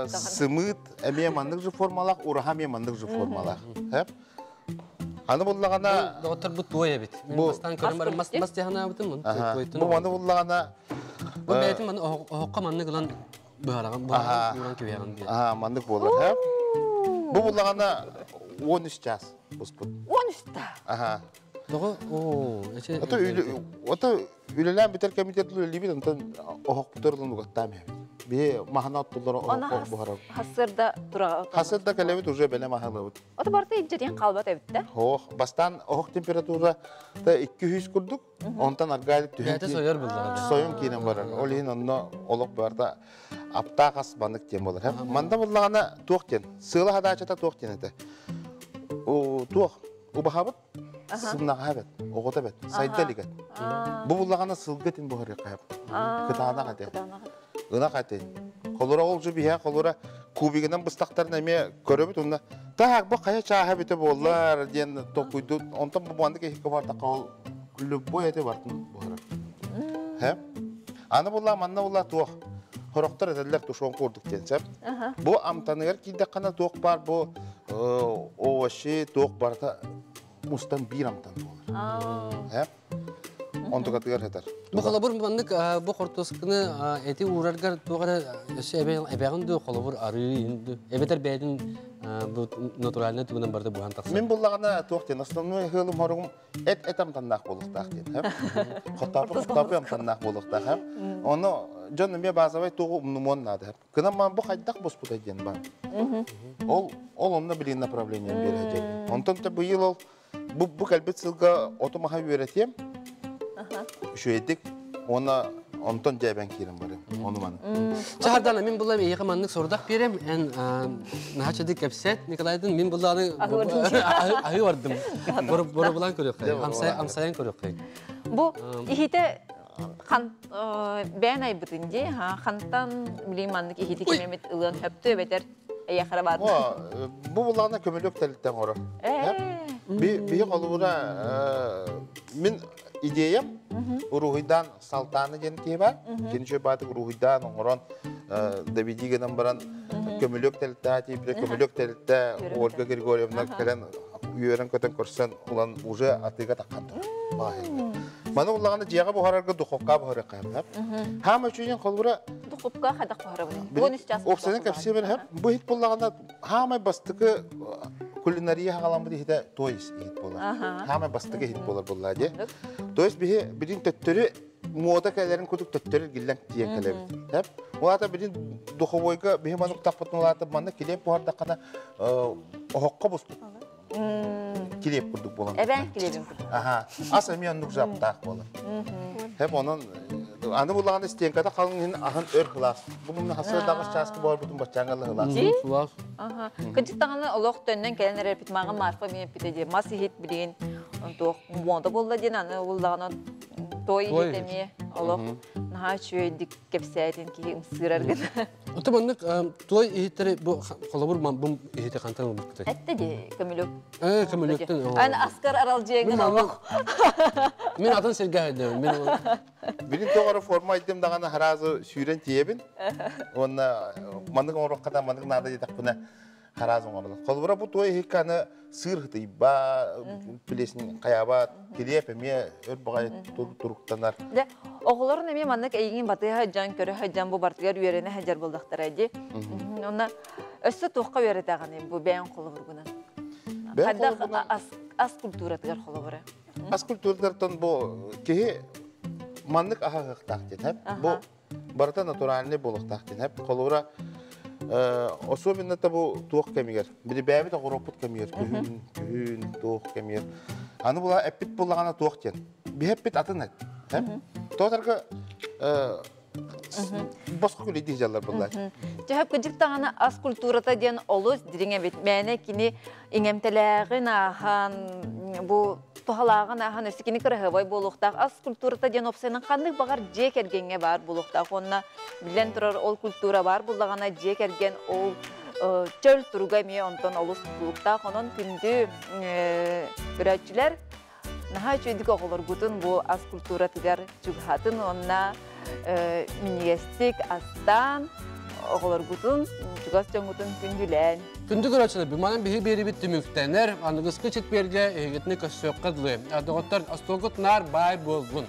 сымыыт эмиэ маннык же формалаах, ураһа эмиэ маннык же формалаах. Аны буллаҕына... Доҕоттор бу туой эбит. Мин бастаан көрөн баран мас мас дьаһанаабытым. Бу маны буллаҕына... Бу бэйэтин маны оһоххо маннык ылан быһараҕын, быһараҕын ууран кэбиһэҕин диэн. Аха, маннык буолар. Бу буллаҕына 13 час буспут. 13 та? Аха. Тоҕо? Оо, эче... Ото ото үлэлээн бүтэр кэмитиэт үлэлиибит, онтон оһохпутугар ылан угаттаам иһэбит. Биһи маһана оттуллара оһох буһарар. Хасырда тура. Хасырда кэлэбит уже бэлэм аһылыбыт. Ото барыта илдьэрийэн хаалбат эбит да? Ох, бастаан оһох температура та 200 курдук, онтон аргаайдык түһэн. Бэйэтэ сойор буллара. Сойон киирэн барар. Ол иһин онно олох барыта аптаах ас баннык диэн буолар. Манда буллаҕына туох диэн? Сыала хадаачата туох диэн этэ? Туох? Убаһабыт сымнаҕаһа эбэт, оҕото эбэт, сайда илик эт. Бу буллаҕына сылгы этин буһарыахха сөп. Кытаанах этэ. Ынах этин. Холура ол же биһэ холура кубигынан быстахтарын эмиэ көрөбүт уонна таак бу хайа чааһа бүтэ буоллар диэн толкуйду онтон бу маннык иһиккэ бардахха ол любой эти бартын буһарар. Хэ? Аны булла манна булла туох хорохтор этэллэр тушенка курдук диэн сөп. Бу амтаныгар киирдэххинэ туох баар бу овощи туох барыта мустан биир амтан буолар. Онтукатыгар хатар. Бу холобур маннык бу хортуосканы эти уураргар туох эрэ өссө эбэҕин дуу холобур арыы дуу эбэтэр бэйэтин бу натуральный тугунан барыта буһан тахсар. Мин буллаҕына туох диэн основной ыһыалым хоругум эт эт амтаннаах буолуохтаах диэн. Хоттоопу хоттоопу амтаннаах буолуохтаах. Ону дьон эмиэ базовай туоҕу умнумуон наада. Кынан маан бу хайдах буспутай диэн баар. Ол ол онно билин направление биэрэ Онтон та быйыл ол бу бу кэлбит сылга оту маһа үөрэтиэм. Үчүгэйдик уонна онтон дьээбэн киирэн барым. Ону маны. Чахардана мин буллам эйиэхэ маннык сорудах биэрэм эн наһаа чэдик кэпсэт Николайдын мин буллааны аһыы бардым. Боробулаан көрүөххэ. Амсайан көрүөххэ. Бу иһитэ хан бээн айбытын дии хантан билим маннык иһити кимэмит ылыан хөптү эбэтэр эйэхэрэ баар бу булаана көмөлөк тэлиттэн оро би биһи холобура мин идеям уруһуйдаан салтааны диэн киһи бар кини үчүгэй баатык уруһуйдаан оҥорон доведи гынан баран көмөлөк тэлиттээх тиийбитэ көмөлөк тэлиттэ Ольга Григорьевна кэлэн үөрэн-көтөн көрсөн улан уже атыыга таххан турар. Маны уллаҕына дьиэҕэ буһарарга духовка буһарыахха сөп. Хаама үчүгүйэн холбура Духовка хайдах буһарабын? Буон үс час Опсанын кэпсиэбин хөп. Бу иһит буллаҕына хаамай бастакы кулинария хаҕаламмыт иһитэ той иһит буолар. Хаамай бастакы иһит буолар буоллаа дии. То есть биһи билин төттөрү муода кэлэрин курдук төттөрү гиллэн тиийэн кэлэбит. Хөп. Улаата билин духовойга биһи маннык таппытын улаата манна килиэп буһардаххына оһоххо буспут килиэп курдук буолан. Эбээн килиэбин курдук. Аха. Ас эмиэ оннук жаптаах буолар. Хэп онон аны булаҕын стенката халыҥ иһин аһын өр кылаас. Бу мунна хасыа даҕас чааска буолбутун баччааҥа лыһылаас. Сылаас. Аха. Кырдьык даҕаны олох төннөн кэлэн эрэрбит мааҕын Марфа эмиэ эппитэ дии. Мас иһит билигин туох муода буолла диэн аны буллаҕына той иһит эмиэ олох наһаа үчүгэйдик кэпсээтин киһи ымсыырар гына. Ото маннык той иһиттэри бу холобур бу иһити хантан ылбыккытай? Этте ди көмүлүк. Э көмүлүктен. Ан аскар аралдьыйгын олох. Мин атын сиргэ хайдым. Мин Билин тоҕоро форма айдым даҕаны харазы сүүрэн тиийэбин. Уонна маннык оҥоруохха маннык наада диэтэхпинэ хараас оҥороллор. Холобура бу туой иһиккэ аны сыыр хытыйба, плесень хайаабат, килиэп эмиэ өр баҕайы туруктанар. Дьэ, оҕолорун эмиэ маннык эйигин батыһа сылдьан, көрө сылдьан бу бартыгар үөрэнэ сылдьар буоллахтара дии. Онно өссө туохха үөрэтэҕиний бу бэйэҥ холобургунан? Хайдах ас, ас культуратыгар холобура? Ас культуратыттан бу киһи маннык аһаһыахтаах диэн, бу барыта натуральный буолуохтаах диэн. Холобура, особенно бу туох кэмигэр, били бэйэбит оҕуруоппут кэмигэр, күһүн, күһүн, туох кэмигэр. Аны була эппит буллаҕына туох диэн. Биһэппит атын эт. Тоотарга босхо күлэйдии дьаллар буллар. Төһө кыдьык даҕаны ас культурата диэн олус дириҥ эбит. Мээнэ кини иҥэмтэлээҕин ааһан, бу туһалааҕын ааһан өссө кини кыраһыабай буолуохтаах. Ас культурата диэн уопсайынан ханнык баҕар дьиэ кэргэҥҥэ баар буолуохтаах. Уонна биллэн турар ол культура баар буллаҕына дьиэ кэргэн ол чөл туруга эмиэ онтон олус тутулуктаах. Онон күндү көрөөччүлэр наһаа үчүгэйдик оҕолоргутун бу ас культуратыгар чугаһатын уонна минньигэстик астаан оҕолоргутун чугас дьоҥҥутун күндүлээн. Күндү көрөөччүлэр, манан биһи биэрибит түмүктэнэр. Аныгыскы четвергэ эһигитини көрсүөххэ дылы. Доҕоттор, остуолгут наар баай буоллун.